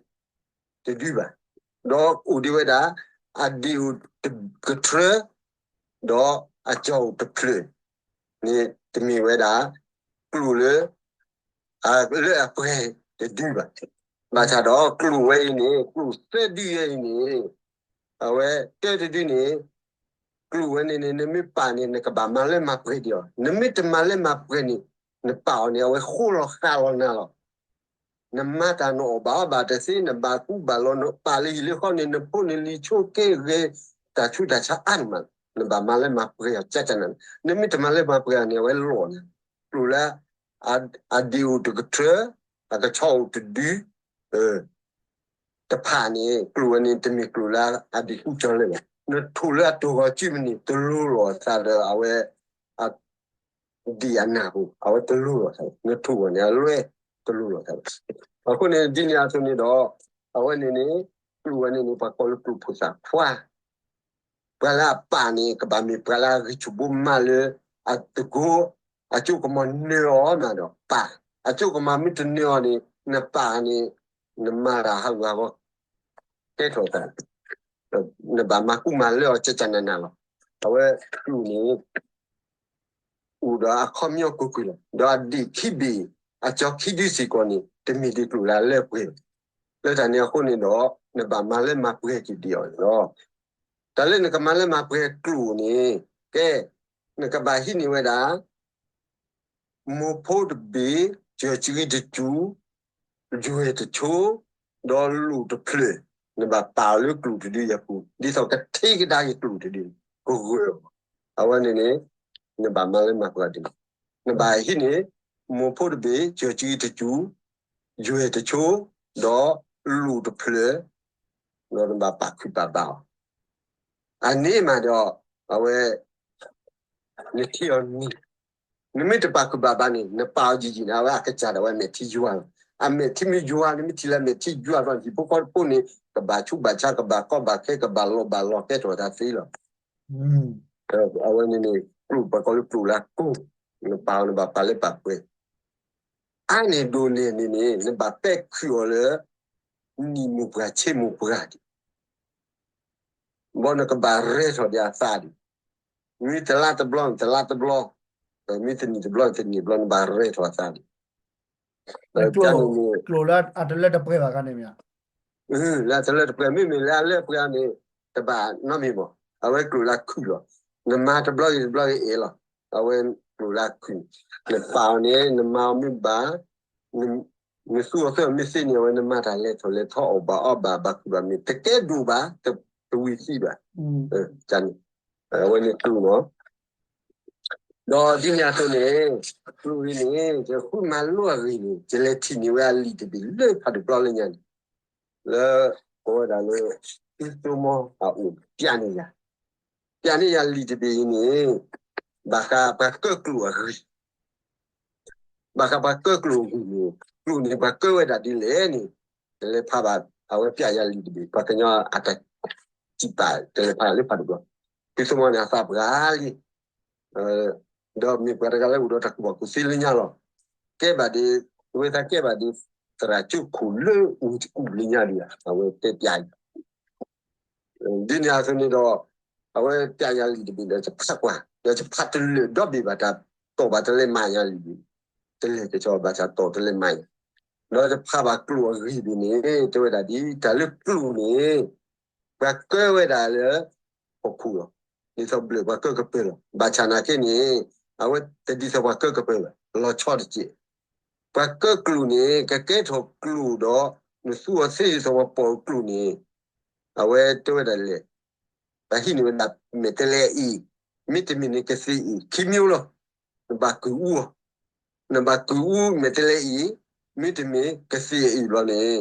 တဒုဘၣ်. ဒီးအိၣ်ဒံးဝဲဒၣ် အဒံၣ်အိၣ်ကထြၢ ဒီးအကၠီအိၣ်တဖျၢၣ်န့ၣ် တမ့ၢ်ဝဲဒၣ် ကျိာ်လၢ လၢအပှဲၤတဒုဘၣ်. ဘၣ်ဆၣ်ဒီးကျိာ်ဝဲအံၤန့ၣ် ကျိာ်သၢဒုဝဲအံၤန့ၣ် အဝဲတၢတဒုန့ၣ် ကျိာ်ဝဲန့ၣ်န့ၣ် နမ့ၢ်ပာ်န့ၣ် နကဘၣ်မၤလၢမၤပှဲၤဒံးအီၤ, နမ့ၢ်တမၤလၢမၤပှဲၤန့ၣ် နပာ်အီၤန့ၣ် အဝဲဃိလီၤဃးလီၤနၤလီၤ. နမၤတၢ်နအီၣ်ဘၣ်အီဘၣ်တသ့, နဘၣ်ကူဘၣ်လီၤ, နပာ်လၢဟံၣ်လၢဃီန့ၣ် နဖိနလံၤဆိက့ဂဲၤ တၢ်ဆူးတၢ်ဆါအါန့ၣ်မး, နဘၣ်မၤလၢမၤပှဲၤအီၤကကနၤ, နမ့ၢ်တမၤလၢမၤပှဲၤအီၤန့ၣ် အဝဲလီၤနၤ. ကျိာ်လၢ အဒံၣ်အိၣ်တကထြၢ, အကဆီအိၣ်တဒု တဖၣ်န့ၣ် ကျိာ်ဝဲန့ၣ် တမ့ၢ်ကျိာ်လၢအဒံၣ်ကူကၠီလၢာ်ဘၣ်. နထိၣ်လၢအတိၢ်ဂီၤစုမုၢ်န့ၣ် တလိၤလိာ်အသးဒီးအဝဲ အဒံၣ်အနၢ်ပူၤ အဝဲတလိၤလိာ်သးဘၣ်. နထိၣ်ဝဲန့ၣ် အလွဲတလိၤလိာ်သးဘၣ်. အဃိန့ၣ် ဒ်န့ၣ်အသိးန့ၣ်ဒီး အဝဲန့ၣ်န့ၣ် ကျိာ်ဝဲန့ၣ်န့ၣ် ပှၤကိးလၢကျိာ်ဖိသၣ်ခွါ ပှၤလၢအပာ်န့ၣ် ကဘၣ်မ့ၢ်ပှၤလၢအဂံၢ်ဆူၣ်ဘိမးလၢ အသကိး အစိကမီၤနၢၤအီၤမးဒီးပာ်, အစိကမီၤမ့ၢ်တနၢၤအီၤန့ၣ် နပာ်န့ၣ် နမၤတၢ်ဟးဂူာ်ဟးဂီၤ ကဲထီၣ်သး နဘၣ်မၤကူမၤလၢအီၤကကနၤနၤလီၤ. အဝဲကျိာ်န့ၣ် အိၣ်ဒီးအခီပညီကွ့ၢ်ကွ့ၢ်လီၤ. ဒီးအဒံၣ်ခံဘ့ၣ် အကၠီခံဒုစ့ၢ်ကီးန့ၣ် တမ့ၢ်ဒံးကျိာ်လၢအလၢပှဲၤဘၣ်. လၢတၢ်န့ၣ်အဃိန့ၣ်ဒီး နဘၣ်မၤလၢမၤပှဲၤက့ၤဒံးအီၤန့ၣ်လီၤ. တၢ်လၢနကမၤလၢမၤပှဲၤကျိာ်န့ၣ် ကဲ နကဘၣ်ဟံးန့ၢ်ဝဲဒၣ် မိၢ်ဖိတဘ့ၣ်, စၢၤစရံတစူၢ်, ယွဲၢ်တဆိ, ဒီးလိၣ်တဖျၢၣ်, နဘၣ်ပာ်အီၤလၢကျိာ်တဒုအပူၤ ဒ်သိးကထံၣ်ကဒါက့ၤကျိာ်တဒုန့ၣ် ကဂၢၢ်အီၤ. အဝဲန့ၣ်န့ၣ် နဘၣ်မၤလၢမၤပှဲၤဒ်န့ၣ်, နဘၣ်ဟံးန့ၢ် မိၢ်ဖိတဘ့ၣ်, စၢၤစရံတစူၢ်, ယွဲၢ်တဆိ, ဒီးလိၣ်တဖျၢၣ်, ဒီးနဘၣ်ပာ်ခုၣ်ပာ်ဘါအီၤ အန့ၣ်မးဒီး အဝဲ နထံၣ်အီၤန့ၣ် နမ့ၢ်တပာ်ခုၣ်ဘၣ်ဘါန့ၣ် နပာ်အီၤယံာ်ယံာ်န့ၣ် အဝဲအကစၢ်ဒၣ်ဝဲမဲာ်ထံယွၤလီၤ. အမဲာ်ထံမ့ၢ်ယွၤ နမ့ၢ်ထံၣ်လၢအမဲာ်ထံယွၤဒီး ဟံၣ်ဖိဃီဖိန့ၣ် ကဘၣ်ဆူးဘၣ်ဆါ ကဘၣ်ကီဘၣ်ခဲ ကဘၣ်လီၤဘၣ်လီၤကဲထီၣ်တၢ်သ့လီၤ. အဝဲန့ၣ်န့ၣ် ကျိာ်ပှၤကိးလၢကျိာ်လၢအကိၢ်, နပာ်အီၤနဘၣ်ပာ်လၢပာ်ပှဲၤ အါန့ၢ်ဒိၣ်န့ၢ်န့ၣ်န့ၣ် နဘၣ်ပဲာ်ခုၣ်အီၤလၢ နံၣ်မိၢ်ပှၢ်ဆ့မိၢ်ပှၢ်ဒံး, ဘီနကဘၣ်ရဲၣ်ထီၣ်ဒံးအသးဒံး, မ့ၢ်တလါတဘျီန့ၣ် တလါတဘျီ, မ့ၢ်တနံၣ်တဘျီန့ၣ် တနံၣ်တဘျီ နဘၣ်ရဲၣ်ထီၣ်အသးဒံး. ကျိာ်လၢအတလၢတပှဲၤဘၣ်ခါန့ၣ်မ့ၢ် လၢအတလၢတပှဲၤ မ့မ့ၢ်လၢအလၢပှဲၤန့ၣ် တဘၣ်နီတမံၤဘၣ်. အဝဲကျိာ်လၢခုၣ်လီၤ. နမၤတဘျီဂ့ၤတဘျီဂ့ၤအဲၣ်လီၤ. အဝဲကျိာ်လၢခုၣ်, နပာ်အီၤန့ၣ် နမၤအီၤမ့ၢ်ဘၣ်, နသူအီၤသၢမ့ၢ်သ့န့ၣ် အဝဲနမၤတၢ်လဲၤထီၣ်လဲၤထီ အီၣ်ဘၣ်အီဘၣ် ဘၣ်ခုၣ်ဘၣ်မ့ၢ် တကဲဒိၣ်ဘၣ် တဝံၤသံဘၣ်. န့ၣ် အဝဲန့ၣ်ကျိာ်လီၤ. ဒီးဒ်န့ၣ်အသိးန့ၣ် ကျိာ်အံၤန့ၣ် ယဃုမၤလိအဂ့ၢ်န့ၣ် ယလဲၤထံၣ်န့ၢ်ဝဲအလံာ်တဘ့ၣ်လၢဖးဒိၣ်ပျီလၢညါန့ၣ် လၢကိးဝဲဒၣ်လၢ သုသိမီအအိၣ် ပျးန့ၢ်ယၤ, ပျးန့ၢ်ယၤလံာ်တဘ့ၣ်အံၤန့ၣ် ဘၣ်ဃးပှၤကၢကျိာ်အဂ့ၢ် ဘၣ်ဃးပှၤကၢကျိာ်အဂ့ၢ်န့ၣ် ကျိာ်န့ၣ်ပှၤကၢဝဲဒၣ်ဒ်လဲၣ်န့ၣ် တလဲၤဖးဘၣ် အဝဲပျးယၤလံာ်တဘ့ၣ် ပှၤကညီအတၢ်စံးပာ် တလဲၤဖးလၢဖးဒိၣ်ပျီ, သုသိမီန့ၣ်အသးပှၢ်လံ. ဒီးမ့ၢ်ပှၤတဂၤလၢအိၣ်ဒီးတၢ်ကူၣ်ဘၣ်ကူၣ်သ့လၢညါလီၤ. ကဲဘၣ်ဒ်, အဝဲသးကဲဘၣ်ဒ် သရၣ်ကၠိခိၣ်လၢဝ့ၢ်တကူၣ်လၢညါဒံးဧါ, အဝဲတဲပျးအံၤ ဒ်န့ၣ်အသိးန့ၣ်ဒီး အဝဲပျးယၤလံာ်တဘ့ၣ်ဒီးယဖးကွၢ်, ဒီးယဖးတလၢာ်ဒီဘ့ၣ်ဘၣ်တၢ်တီၢ်ဘၣ်တလဲၤမၤယၤလံာ်ဘ့ၣ်, တလဲၤကစီၣ်ဘၣ်တၢ်တီၢ်တလဲၤမၤယၤ, ဒီးယဖးဘၣ်ကျိာ်အဂ့ၢ်ဘ့ၣ်န့ၣ် တဲဝဲဒၣ်ဒ်တၢ်လၢကျိာ်န့ၣ် ပှၤကၢဝဲဒၣ်လၢ ဟီၣ်ခိၣ်လီၤ. ဒ်သိးဘျၢၣ်ပှၤကၢကပၢၤလီၤ. ဘၣ်ဆၣ်နာ်က့န့ၣ် အဝဲတဒ်သိးပှၤကၢကပၢၤဘၣ်, လီၤဆီတက့ၢ်. ပှၤကၢကျိာ်န့ၣ် ကကဲထီၣ်ကျိာ်ဒီး နသူအီၤသ့ဒ်သိးပှၤပိာ်ကျိာ်န့ၣ် အဝဲတဲဝဲဒၣ်လဲၣ်, ပှၤဟံးန့ၢ်ဝဲဒၣ်မဲာ်တဲးလဲးအံၤ, မ့တမ့ၢ်န့ၣ်ကသ့ၣ်အံၤ, ခံမျိုးလီၤ. နဘၣ်ကုၢ်အူအီၤ, နဘၣ်ကုၢ်အူမဲာ်တဲးလဲးအံၤ, မ့တမ့ၢ်ကသ့ၣ်အံၤဘျီန့ၣ်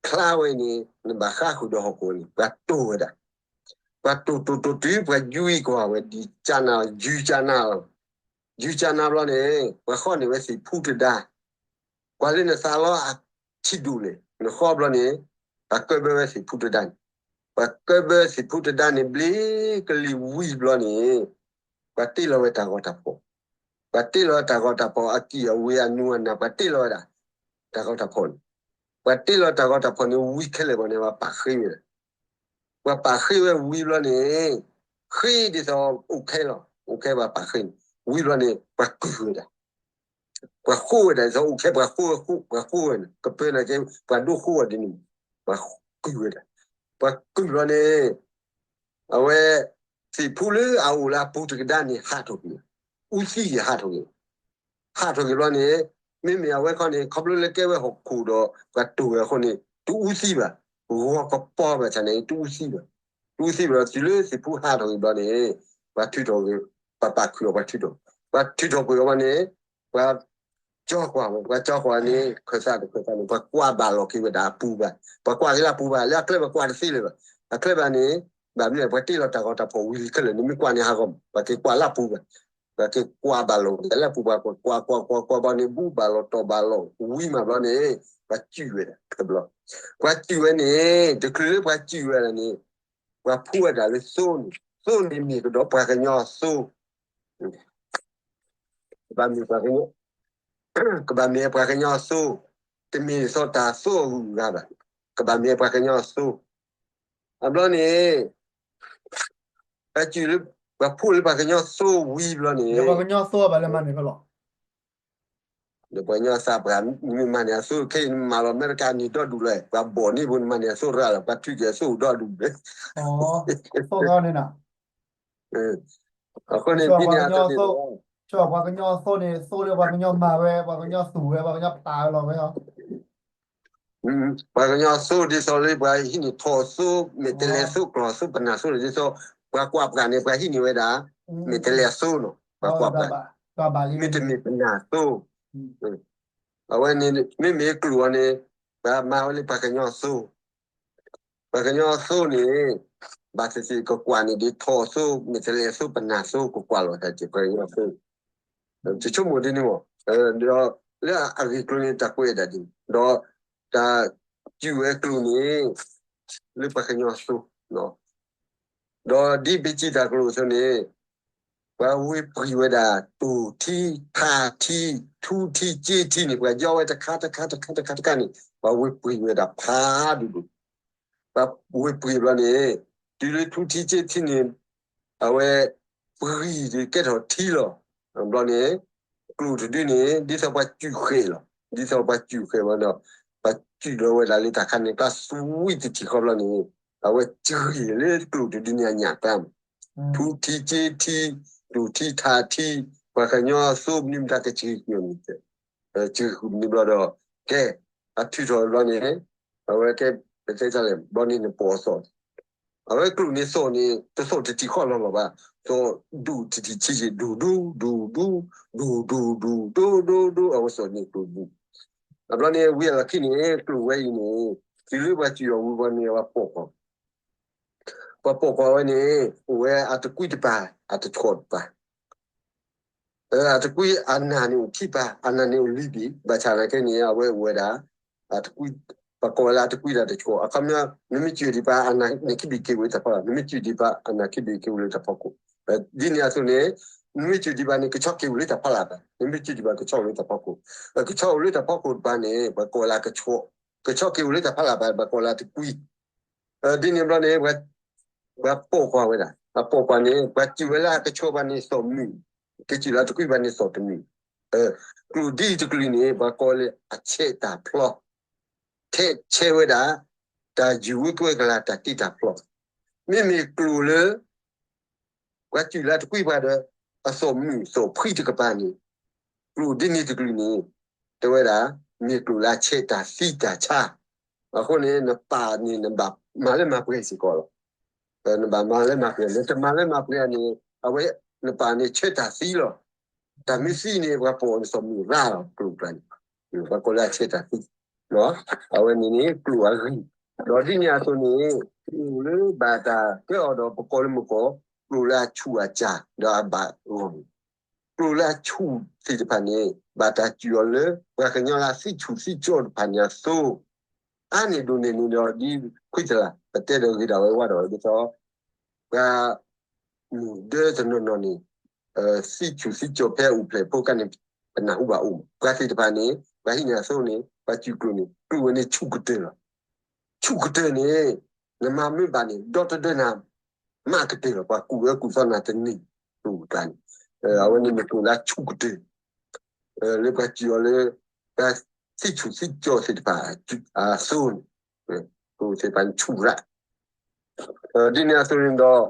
ဖျါဝဲန့ၣ် နဘၣ်ဃါဃုာ်ဒီးဟီၣ်ခိၣ်န့ၣ် ပှၤတိၢ်ဝဲဒၣ်, ပှၤတိၢ်တိၢ်တိၢ်တုၤပှၤယူအံၤကွၢ်ဝဲဒ်ကၠနၢ်, ယူကၠနၢ်လီၤ. ယူကၠနၢ်ဘျီန့ၣ် ပှၤဃီန့ၢ်ဝဲသ့ၣ်ဖူတဒါ, ကွၢ်လၢနသးလီအထံဒိၣ်လဲၣ်, နဃီဘျီန့ၣ် ပှၤကၢဘၢဝဲသ့ၣ်ဖူတဒါန့ၣ်, ပှၤကၢဘၢသ့ၣ်ဖူတဒါန့ၣ် ဘျ့ကလံၤဝံၤဘျီန့ၣ် ပှၤတ့လီၤဝဲတၢ်ဂီၤတၢ်ဖီၣ်, ပှၤတ့လီၤတၢ်ဂီၤတၢ်ဖီၣ်အကံၢ်အဝ့ၤအနူအနၢ် ပှၤတ့လီၤဝဲဒၣ် တၢ်ဂီၤတၢ်ဖီၣ်န့ၣ်, ပှၤတ့လီၤတၢ်ဂီၤတၢ်ဖီၣ်န့ၣ် ဝံၤခဲလၢာ်ဘၣ်န့ၣ် ပှၤပာ်ဃ့ဝဲဒၣ်, ပှၤပာ်ဃ့ဝဲဝံၤဘျီန့ၣ် ဃ့ဒ်သိးအိၣ်ခဲလီၤ, အိၣ်ခဲပှၤပာ်ဃ့န့ၣ် ဝံၤဘျီန့ၣ် ပှၤကုၢ်ဝဲဒၣ်, ပှၤဃိဝဲဒၣ် ဒ်သိးအိၣ်ခဲပှၤဃိ, ပှၤဃိဝဲန့ၣ် ကပၢၤနာ်က့ ပှၤဒိဃိဝဲဒ်န့ၣ်, ပှၤကုၢ်ဝဲဒၣ်, ပှၤကုၢ်ဘျီန့ၣ် အဝဲ သ့ၣ်ဖူလၢအအိၣ်လၢအပူၤတကဒါန့ၣ် ဟးထီၣ်ကွံာ်, အူသံက့ၤဟးထီၣ်ကွံာ်, ဟးထီၣ်ကွံာ်ဘျီန့ၣ် မ့မ့ၢ်အဝဲခီန့ၣ် ခီဖျိလၢကဲဝဲဟီၣ်ခိၣ်ဒီး ပှၤတိၢ်ဝဲအဃိန့ၣ် တအူသံဘၣ်, ဂီၤကပီၤဘၣ်ဆၣ်န့ၣ် တအူသံဘၣ်, တအူသံဘၣ်ဒီး တုၤလၢသ့ၣ်ဖူဟးထီၣ်ကွံာ်ဘျီန့ၣ် ပှၤထုးထီၣ်ကွံာ်, ပှၤပာ်ခုၣ်အီၤ ပှၤထုးထီၣ်, ပှၤထုးထီၣ်ကွံာ်အီၤဘျီန့ၣ် ပှၤ ကၠီကွၢ်ဝဲ, ပှၤကၠီကွၢ်န့ၣ် ခၢၣ်သးတခၢၣ်သးန့ၣ် ပှၤကွၢ်ဘၣ်လီၤက့ၤဝဲဒၣ်အပူၤဘၣ်, ပှၤကွၢ်က့ၤလၢအပူၤဘၣ်, လၢအချၢပှၤကွၢ်တသ့လၢၤဘၣ်, အချၢဘၣ်န့ၣ် ဘၣ်မနုၤလဲၣ် ပှၤတ့လီၤတၢ်ဂီၤတၢ်ဖီၣ်ဝံၤလံခဲလၢာ်န့ၣ် မ့ၢ်ကွၢ်န့ၣ်ဟးဂီၤ, ပှၤက့ၤကွၢ်လၢအပူၤဘၣ်, ပှၤက့ၤကွၢ်ဘၣ်လီၤက့ၤလၢအပူၤဘၣ်, ပှၤကွၢ်ကွၢ်ကွၢ်ကွၢ်ဘျီန့ၣ် ဘူၣ်ဘၣ်လီၤတီၢ်ဘၣ်လီၤဝံၤမးဘျီန့ၣ် ပှၤစူၢ်ဝဲဒၣ်, ပှၤစူၢ်ဝဲန့ၣ် တချုးလၢပှၤစူၢ်ဝဲဒၣ်န့ၣ် ပှၤဖှူဝဲဒၣ်လၢသိန့ၣ်, သိန့ၣ်မ့ၢ်ကဒီးပှၤကညီအသိ ကဘၣ်မ့ၢ်ပှၤကညီ, ကဘၣ်မ့ၢ်ပှၤကညီအသိ, တမ့ၢ်ဒ်သိးတၢ်သိအဂုၤအဂၤဘၣ်, ကဘၣ်မ့ၢ်ပှၤကညီအသိ, အဘျီန့ၣ် ပှၤစူၢ်လၢ ပှၤဖှူလၢပှၤကညီအသိဝံၤဘျီန့ၣ် ပှၤကညီအသိဘၣ်လၢမၤန့ၢ်ဖဲလီၤ ဒီးပှၤကညီသးပှၢ် နမ့ၢ်မၤန့ၢ်အသိခဲအံၤ နမၤလီၤအမဲရကၤန့ၣ်ဒီဒူၣ်လီၤ, ပှၤဘီၣ်န့ၢ်ဖိ နမၤန့ၢ်အသိရၣ်လီၤ, ပှၤထုးက့ၤအသိဒီဒူၣ်, အဃိန့ၣ် ဒ်န့ၣ်အသိန့ၣ် ပှၤကညီအသိန့ၣ် သိလၢပှၤကညီမၤဝဲ, ပှၤကညီသူၣ်ဝဲ, ပှၤကညီပာ်လီၤဝဲလီၤ. ပှၤကညီအသိဒ်သိးလၢပှၤဟံးန့ၢ်ထီၣ်အသိ, မဲာ်တဲးလဲးအသိ, ကျီၢ်အသိ, ပနၢ်အသိန့ၣ် ဒ်သိး ပှၤကွၢ်ပှၢ်န့ၣ် ပှၤဟံးန့ၢ်ဝဲဒၣ် မဲာ်တဲးလဲးအသိလီၤ, ပှၤကွၢ်ပှၢ်, မ့တမ့ၢ်ပနၢ်အသိ, အဝဲန့ၣ် မ့မ့ၢ်ကျိာ်အီၤန့ၣ် ပှၤမၤဝဲလၢပှၤကညီအသိ ပှၤကညီအသိန့ၣ် ဘၣ်သ့ၣ်သ့ၣ်ကကွၢ်န့ၣ်ဒ်ထီၣ်အသိ, မဲာ်တဲးလဲးအသိ, ပနၢ်အသိ ကကွၢ်လီၤတၢ်စ့ၢ်ကီးပှၤကညီအသိ, တဆိကမိၣ်ဒ်န့ၣ်မး, ဒီးလၢအဂ့ၢ်ကျိၤန့ၣ် တၢ်ကွဲးဒၣ်ဒ်န့ၣ်, ဒီးတၢ်စူၢ်ဝဲကျိာ်န့ၣ် လၢပှၤကညီအသိ ဒီးဒ်ပစံးတၢ်ကလိာ်အသိးန့ၣ် ပှၤဝ့ပှ့ၤဝဲဒၣ် တိၢ်ထံ, ထးထံ, ထူထံ, စ့ထံန့ၣ် ပှၤယီဝဲတခါတခါတခါတခါတခါန့ၣ် ပှၤဝ့ပှ့ၤဝဲဒၣ်ဖးဒိၣ်ဒိၣ်, ပှၤဝ့ပှ့ၤဘျီန့ၣ် တုၤလၢထူထံစ့ထံန့ၣ် အဝဲ ပှ့ၤဒုးကဲထီၣ်ထံလီၤ. ဘျီန့ၣ် ကျိာ်တဒုန့ၣ် ဒ်သိးပှၤစူၢ်ဃဲၤလီၤ. ဒ်သိးပှၤစူၢ်ဃဲၤဘျီဒီး ပှၤစူၢ်လီၤဝဲဒၣ်လၢတၢ်ခါန့ၣ် ကျါသွံတထံၣ်ဃီဘျီန့ၣ် အဝဲစံၣ်လၢကျိာ်တဒုန့ၣ်အညၣ်ကျါမး, ထူထံစ့ထံ, တိၢ်ထံထးထံ, ပှၤကညီအသိမနုၤမတၤကစံၣ်ကွံာ်န့ၣ် စံၣ်ဃုာ်မနုၤဘျီဒီး ကဲ အထုးထီၣ်ဘျီန့ၣ် အဝဲကဲ ပတဲတၢ်လဲၣ် ဘျီန့ၣ်နပိာ်အသီၣ်န့ၣ် အဝဲကျိာ်န့ၣ်သီၣ်န့ၣ် တသီၣ်တထံၣ်ဃီလီၤလီၤဘၣ်, သီၣ်ဒူၣ်တထံၣ်ဆံးဆံး ဒူၣ်ဒူၣ် ဒူၣ်ဒူၣ် ဒူၣ်ဒူၣ် ဒူၣ်ဒူၣ် ဒိၣ်ဒိၣ်ဒိၣ် အဝဲသီၣ်န့ၣ်ကျိာ်ဒူၣ်, အဘျီန့ၣ် ဝံၤအလီၢ်ခံန့ၣ် ကျိာ်ဝဲအံၤန့ၣ် တုၤလၢပှၤစူၢ်အီၤဝံၤဘျီန့ၣ် ပှၤပိာ်ကွၢ် ပှၤပိာ်ကွၢ်ဝဲန့ၣ် အိၣ်ဝဲအတကွံတပၤ အတဆှီတပၤ အတကွံအနၢ်န့ၣ်အိၣ်ခံပၤ အနၢ်န့ၣ်အိၣ်လွံၢ်ဘ့ၣ် ဘၣ်ဆၣ်သနာ်က့န့ၣ် အဝဲအိၣ်ဝဲဒၣ် အတကွံ ပှၤကိးဝဲလၢအတကွံဒီးတဆှီ အခီပညီ နမ့ၢ်စူၢ်ဒံးပၤ အနၢ်န့ၣ်ခံဘ့ၣ်က့ၤဝဲတၢ်ဖီခိၣ် နမ့ၢ်စူၢ်ဒံးပၤ အနၢ်ခံဘ့ၣ်က့ၤဝဲလၢတၢ်ဖီခိၣ် ဒ်န့ၣ်အသိးန့ၣ် နမ့ၢ်စူၢ်ဒံးဘၣ်န့ၣ် ကဆီက့ၤအိၣ်လၢတၢ်ဖီလာ်ဘၣ်, နမ့ၢ်စူၢ်ဒံးဘၣ် ကဆီအိၣ်လၢတၢ်ဖီခိၣ်, ကဆီအိၣ်လၢတၢ်ဖီခိၣ်တပၤန့ၣ် ပှၤကိးလၢကဆီ, ကဆီက့ၤအိၣ်လၢတၢ်ဖီလာ်ဘၣ် ပှၤကိးလၢတကွံ, ဒ်န့ၣ်ဘျီန့ၣ် ပှၤပိာ်ကွၢ်ဝဲဒၣ်, ပှၤပိာ်ကွၢ်န့ၣ် ပှၤစူၢ်ဝဲလၢအကဆီဘၣ်န့ၣ်သီၣ်မုာ်, ကစူၢ်လၢတကွံဘၣ်န့ၣ်သီၣ်တမုာ်, ကျိာ်ဒ်အံၤတကျိာ်န့ၣ် ပှၤကိးလၢအဆဲးတၢ်ဖျီ, ထဲးဆဲးဝဲဒၣ် တၢ်ယုၢ်ဝဲကွဲကလၤ တၢ်တ့တၢ်ဖျီ, မ့မ့ၢ်ကျိာ်လၢ ပှၤစူၢ်လၢတကွံပှၤဒီး အသီၣ်မုာ်သီၣ်ဖှံတကပၤန့ၣ်, ကျိာ်ဒ်န့ၣ်တကလုာ်န့ၣ် တဲဝဲဒၣ် မ့ၢ်ကျိာ်လၢအဆဲးတၢ်သံတၢ်ဆါ, အဃိန့ၣ် နပာ်န့ၣ် နဘၣ်မၤလၢမၤပှဲၤစ့ၢ်ကီးလီၤ. နဘၣ်မၤလၢမၤပှဲၤ, နတမၤလၢမၤပှဲၤန့ၣ် အဝဲ နပာ်န့ၣ်ဆဲးတၢ်သံလီၤ. တၢ်မ့ၢ်သံန့ၣ် ပှၤပိာ်နသီၣ်မုာ်ရၤလီၤ ကျိာ်တကျါန့ၣ်, ပှၤကိးလၢအဆဲးတၢ်သံ, အဝဲန့ၣ်န့ၣ် ကျိာ်အဂံၢ်, ဒီးဒ်န့ၣ်အသိးန့ၣ် ကျိာ်လၢဘၣ်တၢ်ကဲအီၤဒီးပကိးလၢမုၢ်ကီၢ် ကျိာ်လၢအဆူၣ်အစၢ် ဒီးအဘၣ်ဂီၢ်န့ၣ်, ကျိာ်လၢအဆူၣ်သ့ၣ်တဖၣ်န့ၣ် ဘၣ်တၢ်စူၢ်အီၤလၢ ပှၤကညီလၢအသံဆူၣ်သံကၠီတဖၣ်န့ၣ်အသိး, အါန့ၢ်ဒိၣ်န့ၢ်န့ၣ်ဒီး ဒ်ခွံသလၢ် ပတဲဒီးဂ့ၤဒၣ်ဝဲဝါဒၣ်ဝဲဒ်သိး ပှၤ မုၢ်ဒၢတနီၤနီၤန့ၣ် သံဆူၣ်သံကၠီဖဲအအိၣ်ဖျဲၣ်ဖိခါန့ၣ် ပနၢ်ဟူဘၣ်အိၣ်မး, ပှၤသ့ၣ်တဖၣ်န့ၣ် ပှၤဟံးန့ၢ်အသိးန့ၣ် ပှၤစူၢ်ကျိာ်န့ၣ် ကျိာ်ဝဲန့ၣ်ဆူၣ်ကတၢၢ်လီၤ. ဆူၣ်ကတၢၢ်န့ၣ် နမၤမ့ၢ်ဘၣ်န့ၣ် ဒီတဒၢနၤ မးကတၢၢ်လီၤ. ပှၤကူၣ်အၢကူၣ်သီနၤတန့ၢ် ကျိာ်တကျါန့ၣ်, အဝဲန့ၣ်မ့ၢ်ကျိာ်လၢအဆူၣ်ကတၢၢ် လၢပှၤစူၢ်အီၤလၢ ပှၤသံဆူၣ်သံကၠီသ့ၣ်တဖၣ်အသိးန့ၣ်, ကျိာ်သ့ၣ်တဖၣ်န့ၣ်ဆူၣ်ရၤ ဒ်န့ၣ်အသိးန့ၣ်ဒီး မ့မ့ၢ်ကျိာ်ဒ်သိးလၢ ပှၤမှံတုၤပှၤ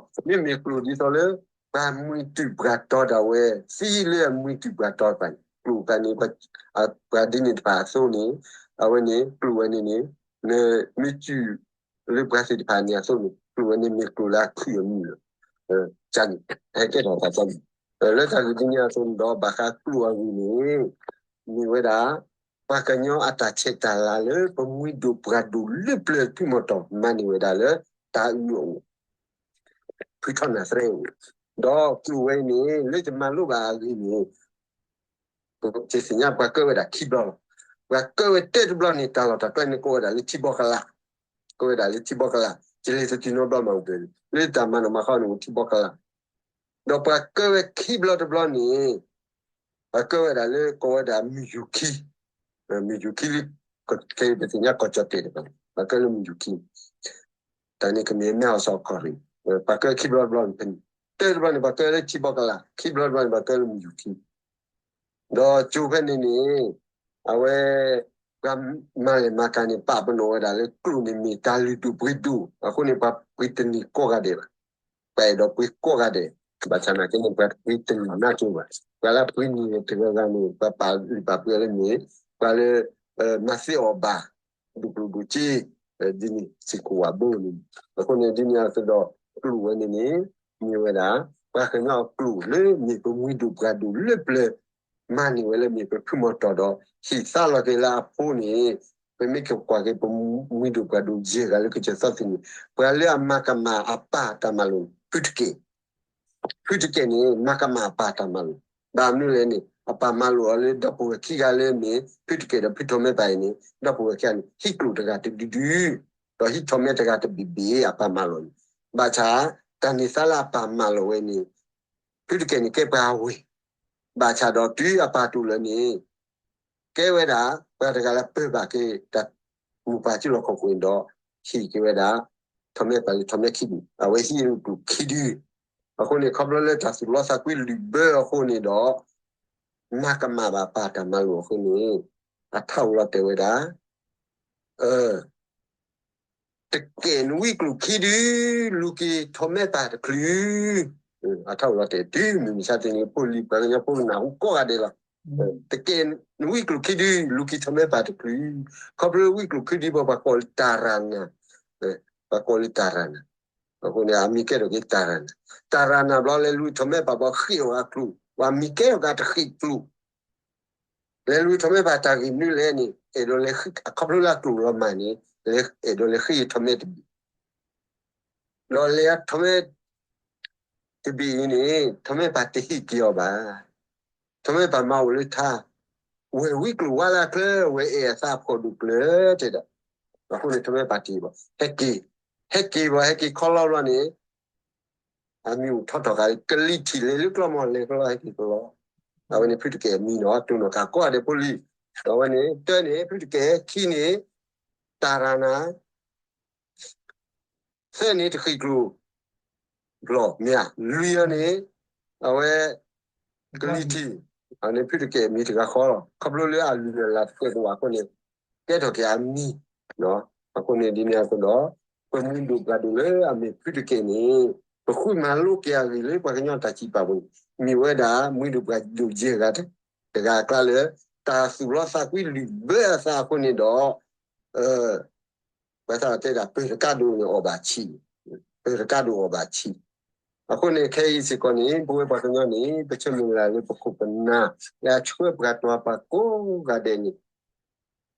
တီၤဒၣ်ဝဲ သံလၢအမှံတုၤပှၤတီၤတဖၣ်န့ၣ် ကျိာ်တဖၣ်န့ၣ် ပှၤဒ်န့ၣ်တဖၣ်အသိးန့ၣ် အဝဲန့ၣ်ကျိာ်ဝဲန့ၣ်န့ၣ် နမ့ၢ်စူၢ်လၢပှၤသ့ၣ်တဖၣ်န့ၣ်အသိးန့ၣ် ကျိာ်ဝဲန့ၣ်မ့ၢ်ကျိာ်လၢအခုၣ်အမုာ်လီၤ. န့ၣ် ဟဲကဲထီၣ်တၢ်ကီမုၢ် လၢတၢ်ဂ့ၢ်ဒ်န့ၣ်အသိးန့ၣ်ဒီး ဘၣ်ဃးကျိာ်အဂ့ၢ်န့ၣ် မ့ၢ်ဝဲဒၣ် ပှၤကညီအတၢ်ဆဲးတၢ်လၤလၢ ပမှံဒိၣ်ပှၤဒိၣ်လၢပျၢၤဖုမီၤတီၢ် မၤန့ၢ်ဝဲဒၣ်လၢ တၢ်အုၣ်အအိၣ် ဖုထီၣ်နၢ်သရဲအိၣ်, ဒီးကျိာ်ဝဲအံၤန့ၣ် လၢယမၤလိဘၣ်အဂ့ၢ်န့ၣ် ယသ့ၣ်ညါပှၤကၢဝဲဒၣ်ခံဘျီလီၤ. ပှၤကၢဝဲတၢတဘျီန့ၣ် တၢ်လီၢ်တၢ်ကျဲန့ၣ်ကိးဝဲဒၣ်လၢထံဘီကလး, ကိးဝဲဒၣ်လၢထံဘီကလး, ယလဲၤတတုၤနီတဘျီမးအိၣ်တ့ၢ် လၢတၢ်မၤနီၣ်မၤဃီန့ၣ်အိၣ်ထံဘီကလး, ဒီးပှၤကၢဝဲခံဘျီတဘျီန့ၣ် ပှၤကၢဝဲဒၣ်လၢကိးဝဲဒၣ်မုၢ်ယူၤခံ, မုၢ်ယူၤခံလၢ ခဲအံၤပသ့ၣ်ညါကီၢ်ကၠီၣ်တဲၣ်တဖၣ် ပှၤကၢလၢမုၢ်ယူၤခံ, တၢ်န့ၣ်ကမ့ၢ်မဲအီၣ်စီၤခီၣ်ရ့ၣ်, ပှၤကၢခံဘျီတဘျီန့ၣ်ဖဲန့ၣ်, တၢတဘျီန့ၣ် ပှၤကၢလၢထံဘီကလး, ခံဘျီတဘျီန့ၣ် ပှၤကၢလၢမုၢ်ယူၤခံ, ဒီးကၠိဖဲန့ၣ်န့ၣ် အဝဲ ပှၤမၤလဲၢ်မၤကၤန့ၣ် ပာ်ပနီၣ်ဝဲဒၣ်လၢကျိာ်န့ၣ်မ့ၢ်တၢ်လုၢ်ဒိၣ်ပှ့ၤဒိၣ်အဃိန့ၣ် ပှၤပှ့ၤတန့ၢ်ကိးဂၤဒဲးဘၣ်. ပှၤအဲၣ်ဒိးပှ့ၤကိးဂၤဒဲး, ဘၣ်ဆၣ်နာ်က့န့ၣ် ပှၤတပှ့ၤတန့ၢ်နးက့ဘၣ်. ပှၤလၢအပှ့ၤန့ၢ်တဂၤဂၤန့ၣ် ပှၤပာ်လုၢ်ပာ်ပှ့ၤလၢမ့ၢ် ပှၤလၢ မၤသ့အီၣ်ဘၣ် ဒိၣ်ကျိၣ်ဒိၣ်စ့ ဒ်န့ၣ် စ့ၢ်ကီးဝဲဘိန့ၣ်, အဃိန့ၣ် ဒ်န့ၣ်အသိးဒီး ကျိာ်ဝဲန့ၣ်န့ၣ် မ့ၢ်ဝဲဒၣ် ပှၤကညီအကျိာ်လၢမ့ၢ်ပမှံဒိၣ်ပှၤဒိၣ်လၢပျၢၤ မၤန့ၢ်ဝဲလၢမ့ၢ်ပဖုမီၤတီၢ်ဒီး ဟ့ၣ်သါလီၤက့ၤလၢအဖိန့ၣ်, ပမ့ၢ်ကကွၢ်က့ၤပမှံဒိၣ်ပှၤဒိၣ်ယဲၢ်ဂၤလၢကစၢၢ်သီသ့ၣ်န့ၣ် ပှၤလၢအမၤကမၣ်အပၢ်တၢ်မၤလိာ်န့ၣ် ဖုတကဲး, ဖုတကဲးန့ၣ် မၤကမၣ်အပၢ်တၢ်မၤလိာ်, ဘၣ်မနုၤလဲၣ်န့ၣ် အပၢ်မၤလိာ်အီၤလၢဒီပုၢ်ဝဲၢ်ခံဂၤလၢမ့ၢ် ဖုတကဲးဒီးဖုထီၣ်မဲပၢ်အံၤန့ၣ် ဒီပုၢ်ဝဲၢ်ခံဂၤန့ၣ် ဟံးကျိာ်တဂၤတဒုဒု ဒီးဟံးထီၣ်မဲတဂၤတဘ့ၣ်ဘ့ၣ် အပၢ်မၤလိာ်န့ၣ်, ဘၣ်ဆၣ် တၢ်န့ၢ်သါလၢအပၢ်မၤလိာ်ဝဲန့ၣ် ဖုတကဲးန့ၣ်ကဲပှၤဝဲၢ်, ဘၣ်ဆၣ်ဒီးတုၤအပၢ်တူၢ်လၢာ်န့ၣ် ကဲဝဲဒၣ် ပှၤတဂၤလၢပၢၤဘၣ်က့ၤတၢ်မိၢ်ပၢ်စုလီၢ်ခီၣ်ခိၣ်န့ၣ်ဒီး ဟ့ၣ်က့ၤဝဲဒၣ် ထီၣ်မဲပၢ်လၢထီၣ်မဲခံဘ့ၣ်, အဝဲဟံးကျိာ်ခံဒု, အဃိန့ၣ် ခီဖျိလၢတၢ်သူၣ်လီသးကွံလုာ်ဘၢအဃိန့ၣ်ဒီး မၤကမၣ်ဘၣ်ပၢ်တၢ်မၤလိာ်အဃိန့ၣ် အထးအိၣ်လီၤတဲာ်ဝဲဒၣ် တကဲးနဝံကျိာ်ခံဒု လူၤက့ၤထီၣ်မဲပၢ်တချုး, အထးအိၣ်လီၤတဲာ်တုၤမုၢ်မဆါတနံၤ ဖိလံၤပှၤကညီဖိကနၢ်ဟူကိးဂၤဒဲးလီၤ. တကဲးနဝံကျိာ်ခံဒု လူၤက့ၤထီၣ်မဲပၢ်တချုး, ခီဖျိလၢဝံကျိာ်ခံဒုဘၣ် ပှၤကိးလၢတၢ်ရၤနၤ, ပှၤကိးလၢတၢ်ရၤနၤ, အဃိန့ၣ် အမံၤကဲထီၣ်က့ၤတၢ်ရၤနၤ, တၢ်ရၤနၤဘျီလဲၤလူၤထီၣ်မဲပၢ်ဘျီ ဃ့ၢ်အီၤအကျိာ်, ပှၤမံၤကဲထီၣ်က့ၤတဃ့ၢ်ကျိာ် လဲၤလူၤထီၣ်မဲပၢ်တၢ်ဂ့ၢ်မနုၤလဲၣ်န့ၣ် အဲၣ်ဒိးလဲၤ အခီဖျိလၢအကျိာ်လီၤမၢ်န့ၣ် အဲၣ်ဒိးလဲၤဃ့ထီၣ်မဲတဘ့ၣ်, ဒီးလဲၤထီၣ်မဲတဘ့ၣ်အံၤန့ၣ် ထီၣ်မဲပၢ်တဟ့ၣ်က့ၤအီၤဘၣ်, ထီၣ်မဲပၢ်မၤအိၣ်လၢထါ, ဝဲၢ်ဝံကျိာ်ဝါလၢအချၢ ဝဲၢ်အဲၣ်အသးဖှီၣ်ဒိၣ်ကျၢၤတဲဒၣ်, အဃိန့ၣ် ထီၣ်မဲပၢ်တဟ့ၣ်ဘၣ်, ဟဲက့ၤ, ဟဲက့ၤဘၣ် ဟဲက့ၤခီလီဘျီန့ၣ် အမံၤအိၣ်ထီၣ်ထီၣ်ဃာ် ကလံၤထံးလဲၤလၢကျီမီၢ်လဲၤကျီဟဲက့ၤကျီလီၤ. အဝဲန့ၣ်ဖုတကဲးအမံၤနီၤ တိၢ်နီၣ်ဃာ်ကိးဂၤဒဲးဖိလံ. အဝဲန့ၣ် တၢန့ၣ် ဖုတကဲး ခံန့ၣ် တၢ်ရၤနၤ သၢန့ၣ်တဃံးကျိၤ ဘျီၣ်မ့ၢ်ဧါ လွံၢ်အီၤန့ၣ် အဝဲ ကလံၤထံး အန့ၣ်ဖုတကဲးအမံၤတဂၤဃီလီၤ. ခီဖျိလၢအလုၢ်အလၢ်တကွဲးတဝးအဃိန့ၣ် ကဲထီၣ်က့ၤအမံၤ အဃိန့ၣ်ဒ်န့ၣ်အဃိဒီး ပမူဒိၣ်ပှၢ်ဒိၣ်လၢအမ့ၢ်ဖုတကဲးန့ၣ် ပဃုမၤလိက့ၤအဂ့ၢ်လၢပှၤကညီတၢ်စံးပာ်ပူၤန့ၣ် မ့ၢ်ဝဲဒၣ်မူဒိၣ်ပှၢ်ဒိၣ်ယဲၢ်ဂၤ တဂၤအကျါလၢ တၢ်သူၣ်လီသးကွံလုၢ်ဘၢအသးအဃိန့ၣ်ဒီး ပှၤသးတဲဒၣ် ပၢၤတကးဒိၣ်န့ၣ်အီၣ်ဘၣ်ဆံး, ပၢၤတကးဒိၣ်အီၣ်ဘၣ်ဆံး. အဃိန့ၣ် ခဲအံၤစ့ၢ်ကီးန့ၣ် ပဝဲပှၤကညီန့ၣ် ပဆၢမုၢ်လၢ်လၢပခိၣ်ပနၢ် လၢအဆှၢပှၤတွၤပှၤကိးဂၤဒဲးန့ၣ်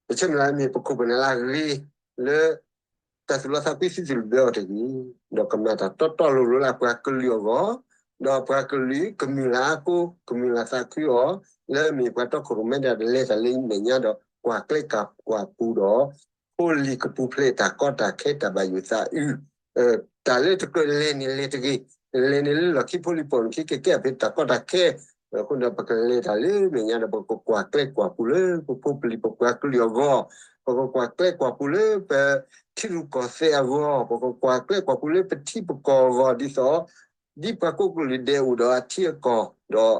ပဆၢမုၢ်လၢ်မ့ၢ်ပခိၣ်ပနၢ်လၢအဂ့ၤလၢ တၢ်သူၣ်လီသးကွံသုးသလုးဘၢအီၤတဂ့ၤ, ဒီးကမၤတၢ်တီတီလိၤလိၤလၢအပှၤကလုာ်အဂီၢ်, ဒီးပှၤကလုာ်ကမုၢ်လၢ်အါကိး ကမုၢ်လၢ်သးခုအီၤ, လၢအမ့ၢ်ပှၤတီခိၣ်ရိၣ်မဲဒၣ်လဲၤတၢ်လၢမဲာ်ညါဒီး ကွၢ်ကျဲကွၢ်ကွၢ်ပူၤဒီး ဖိလံၤကပူၤဖျဲးတၢ်ကီတၢ်ခဲတၢ်ဘၣ်ယိၣ်သးအုး, တၢ်လၢတကြၢးလဲၤန့ၣ်လဲၤတဂ့ၤ, လဲၤန့ၣ်လၢလီၢ်ခံဖိလံၤပိာ်န့ၣ်ခံကဲကဲအဖဲတၢ်ကီတၢ်ခဲ, အဃိဒီးပကလဲၤတၢ်လၢမဲာ်ညါဒီး ပကကွၢ်ကျဲကွၢ်ပူၤလၢပဖိပလံၤပပှၤကလုာ်အဂီၢ်, ပကကွၢ်ကျဲကွၢ်ပူၤလၢပထံရူၢ်ကီၢ်သဲးအဂီၢ်, ပကကွၢ်ကျဲကွၢ်ပူၤလၢပထံပကီၢ်အဂီၢ်ဒ်သိး ဒ်ပှၤကိးကလုာ်ဒဲးအိၣ်ဒီးအထံအကီၢ်ဒီး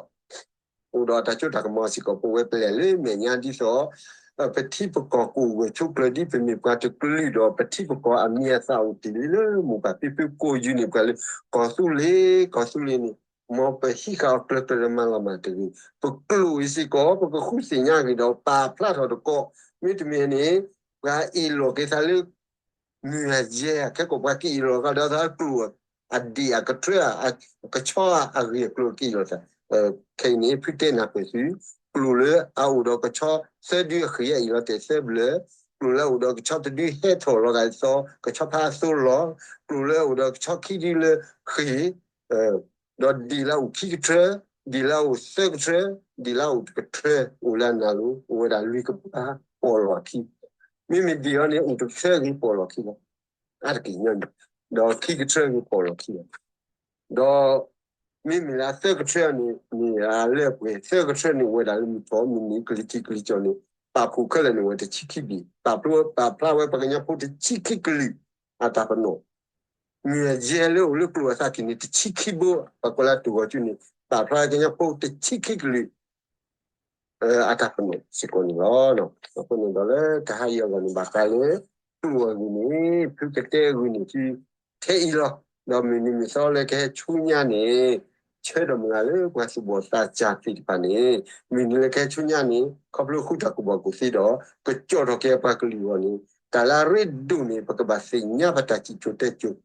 အိၣ်ဒီးတၢ်စိတၢ်ကမီၤစ့ၢ်ကီး ပဝဲပလဲၤလၢမဲာ်ညါဒ်သိး ပထံပကီၢ်ကအိၣ်ဂၢၢ်ဆိးကျၢၤဒ်ပမ့ၢ်ပှၤတကလုာ်ဒီး ပထံပကီၢ်အမံၤအသၣ်အိၣ်တ့ၢ်လံလၢမိၢ်ပၢ်ဖံဖုကိးယုၢ်န့ၣ် ပှၤလၢ ကီၢ်သူလ့ၤ ကီၢ်သူလ့ၤန့ၣ် မ်ပဟံးဃာ်အီၤကျၢၤကျၢၤဒီးမၤလီၤမၢ်တဂ့ၤ, ပကျိာ်အံၤစ့ၢ်ကီး ပကဃုသ့ၣ်ညါဂ့ၤဒီးပာ်ဖျါထီၣ်တကီး, မ့တမ့ၢ်န့ၣ် ပှၤအ့ၣ်လိာ်က့ၤသးလၢ မုၢ်အယဲၢ် ခဲကိာ်ပှၤကအ့ၣ်လိာ်ကဒီးသးကျိာ် အဒ့ၣ်အကထြၢ ကဆီအဂ့ၢ်အကျိၤကအ့ၣ်လိာ်သး, ခဲအံၤန့ၣ် ဖုတဲနၢ်ပၢၢ်သု, ကျိာ်လၢအအိၣ်ဒီးကဆီသၢဒုအဃ့ၢ်အအ့ၣ်လိာ်တဲာ်သၢဘျၢ, ကျိာ်လၢအအိၣ်ဒီးကဆီတဒုဟဲထီၣ်လီၤဂာ်ဒ်သိး ကဆီဖါအသိလီၤ, ကျိာ်လၢအအိၣ်ဒီးကဆီခံဒုလၢဃ့ၢ် ဒီးဒ့ၣ်လၢအအိၣ်ခံကထြၢ, ဒ့ၣ်လၢအအိၣ်သၢကထြၢ, ဒ့ၣ်လၢအအိၣ်တကထြၢ အိၣ်လၢအနၢ်လိၤ အိၣ်ဝဲဒၣ်လွံၢ်ကပၤ ပိာ်လီၢ်ခံ, မ့မ့ၢ်ဒ့ၣ်အီၤန့ၣ် အိၣ်တကထြၢဂ့ၤပိာ်လီၢ်ခံလီၤ, အါတက့ၢ်ညီနုၢ်, ဒီးခံကထြၢဂ့ၤပိာ်လီၢ်ခံလီၤ, ဒီး မ့မ့ၢ်လၢအသၢကထြၢန့ၣ် မ့ၢ်အလၢအပှဲၤ သၢကထြၢန့ၣ် အိၣ်ဝဲဒၣ်လၢမုၢ်ထီၣ်မုၢ်နံၤ ကလံၤထံးကလံၤကီၤန့ၣ် ပာ်ဖှိၣ်ခဲလၢာ်န့ၣ် အိၣ်ဝဲတဆံခံဘ့ၣ်, ပာ်ဖျါဝဲပှၤကညီဖိတဆံခံကလုာ် အတၢ်ပနီၣ်, မုၢ်အယဲၢ်လၢအိၣ်လၢကျိာ်အသးကံၢ်န့ၣ် တဆံခံဘိ, ပှၤကိးလၢတိၢ်ဂီၤကၠူန့ၣ် ပာ်ဖျါဝဲကညီဖိတဆံခံကလုာ် အတၢ်ပနီၣ်စ့ၢ်ကီးန့ၣ်လီၤ. အဃိန့ၣ်ဒီးလၢတဟါအံၤအဂီၢ်န့ၣ် ဘၣ်ဃးလၢ ကျိာ်အဂ့ၢ်န့ၣ် ဖုကတဲအဂ့ၢ်န့ၣ် ထဲအံၤလီၤ. ဒီးမုၢ်နံၤမုၢ်သီလၢကဟဲဆူညါန့ၣ် ဆၢဒီးမုၢ်ဂၤလၢပှၤသူၣ်ဘီၣ်သးစၢ်သ့ၣ်တဖၣ်န့ၣ် မုၢ်နံၤလၢကဟဲဆူညါန့ၣ် ခီဖျိဃုတၢ်ကူၣ်ဘၣ်ကူၣ်သ့ဒီး ကကၠီၣ်ထီၣ်က့ၤအပှၤကလုာ်အဂီၢ်န့ၣ် တၢ်လၢအရ့ဒိၣ်န့ၣ် ပကဘၣ်သ့ၣ်ညါပတၢ်စံၣ်စိၤတဲစိၤ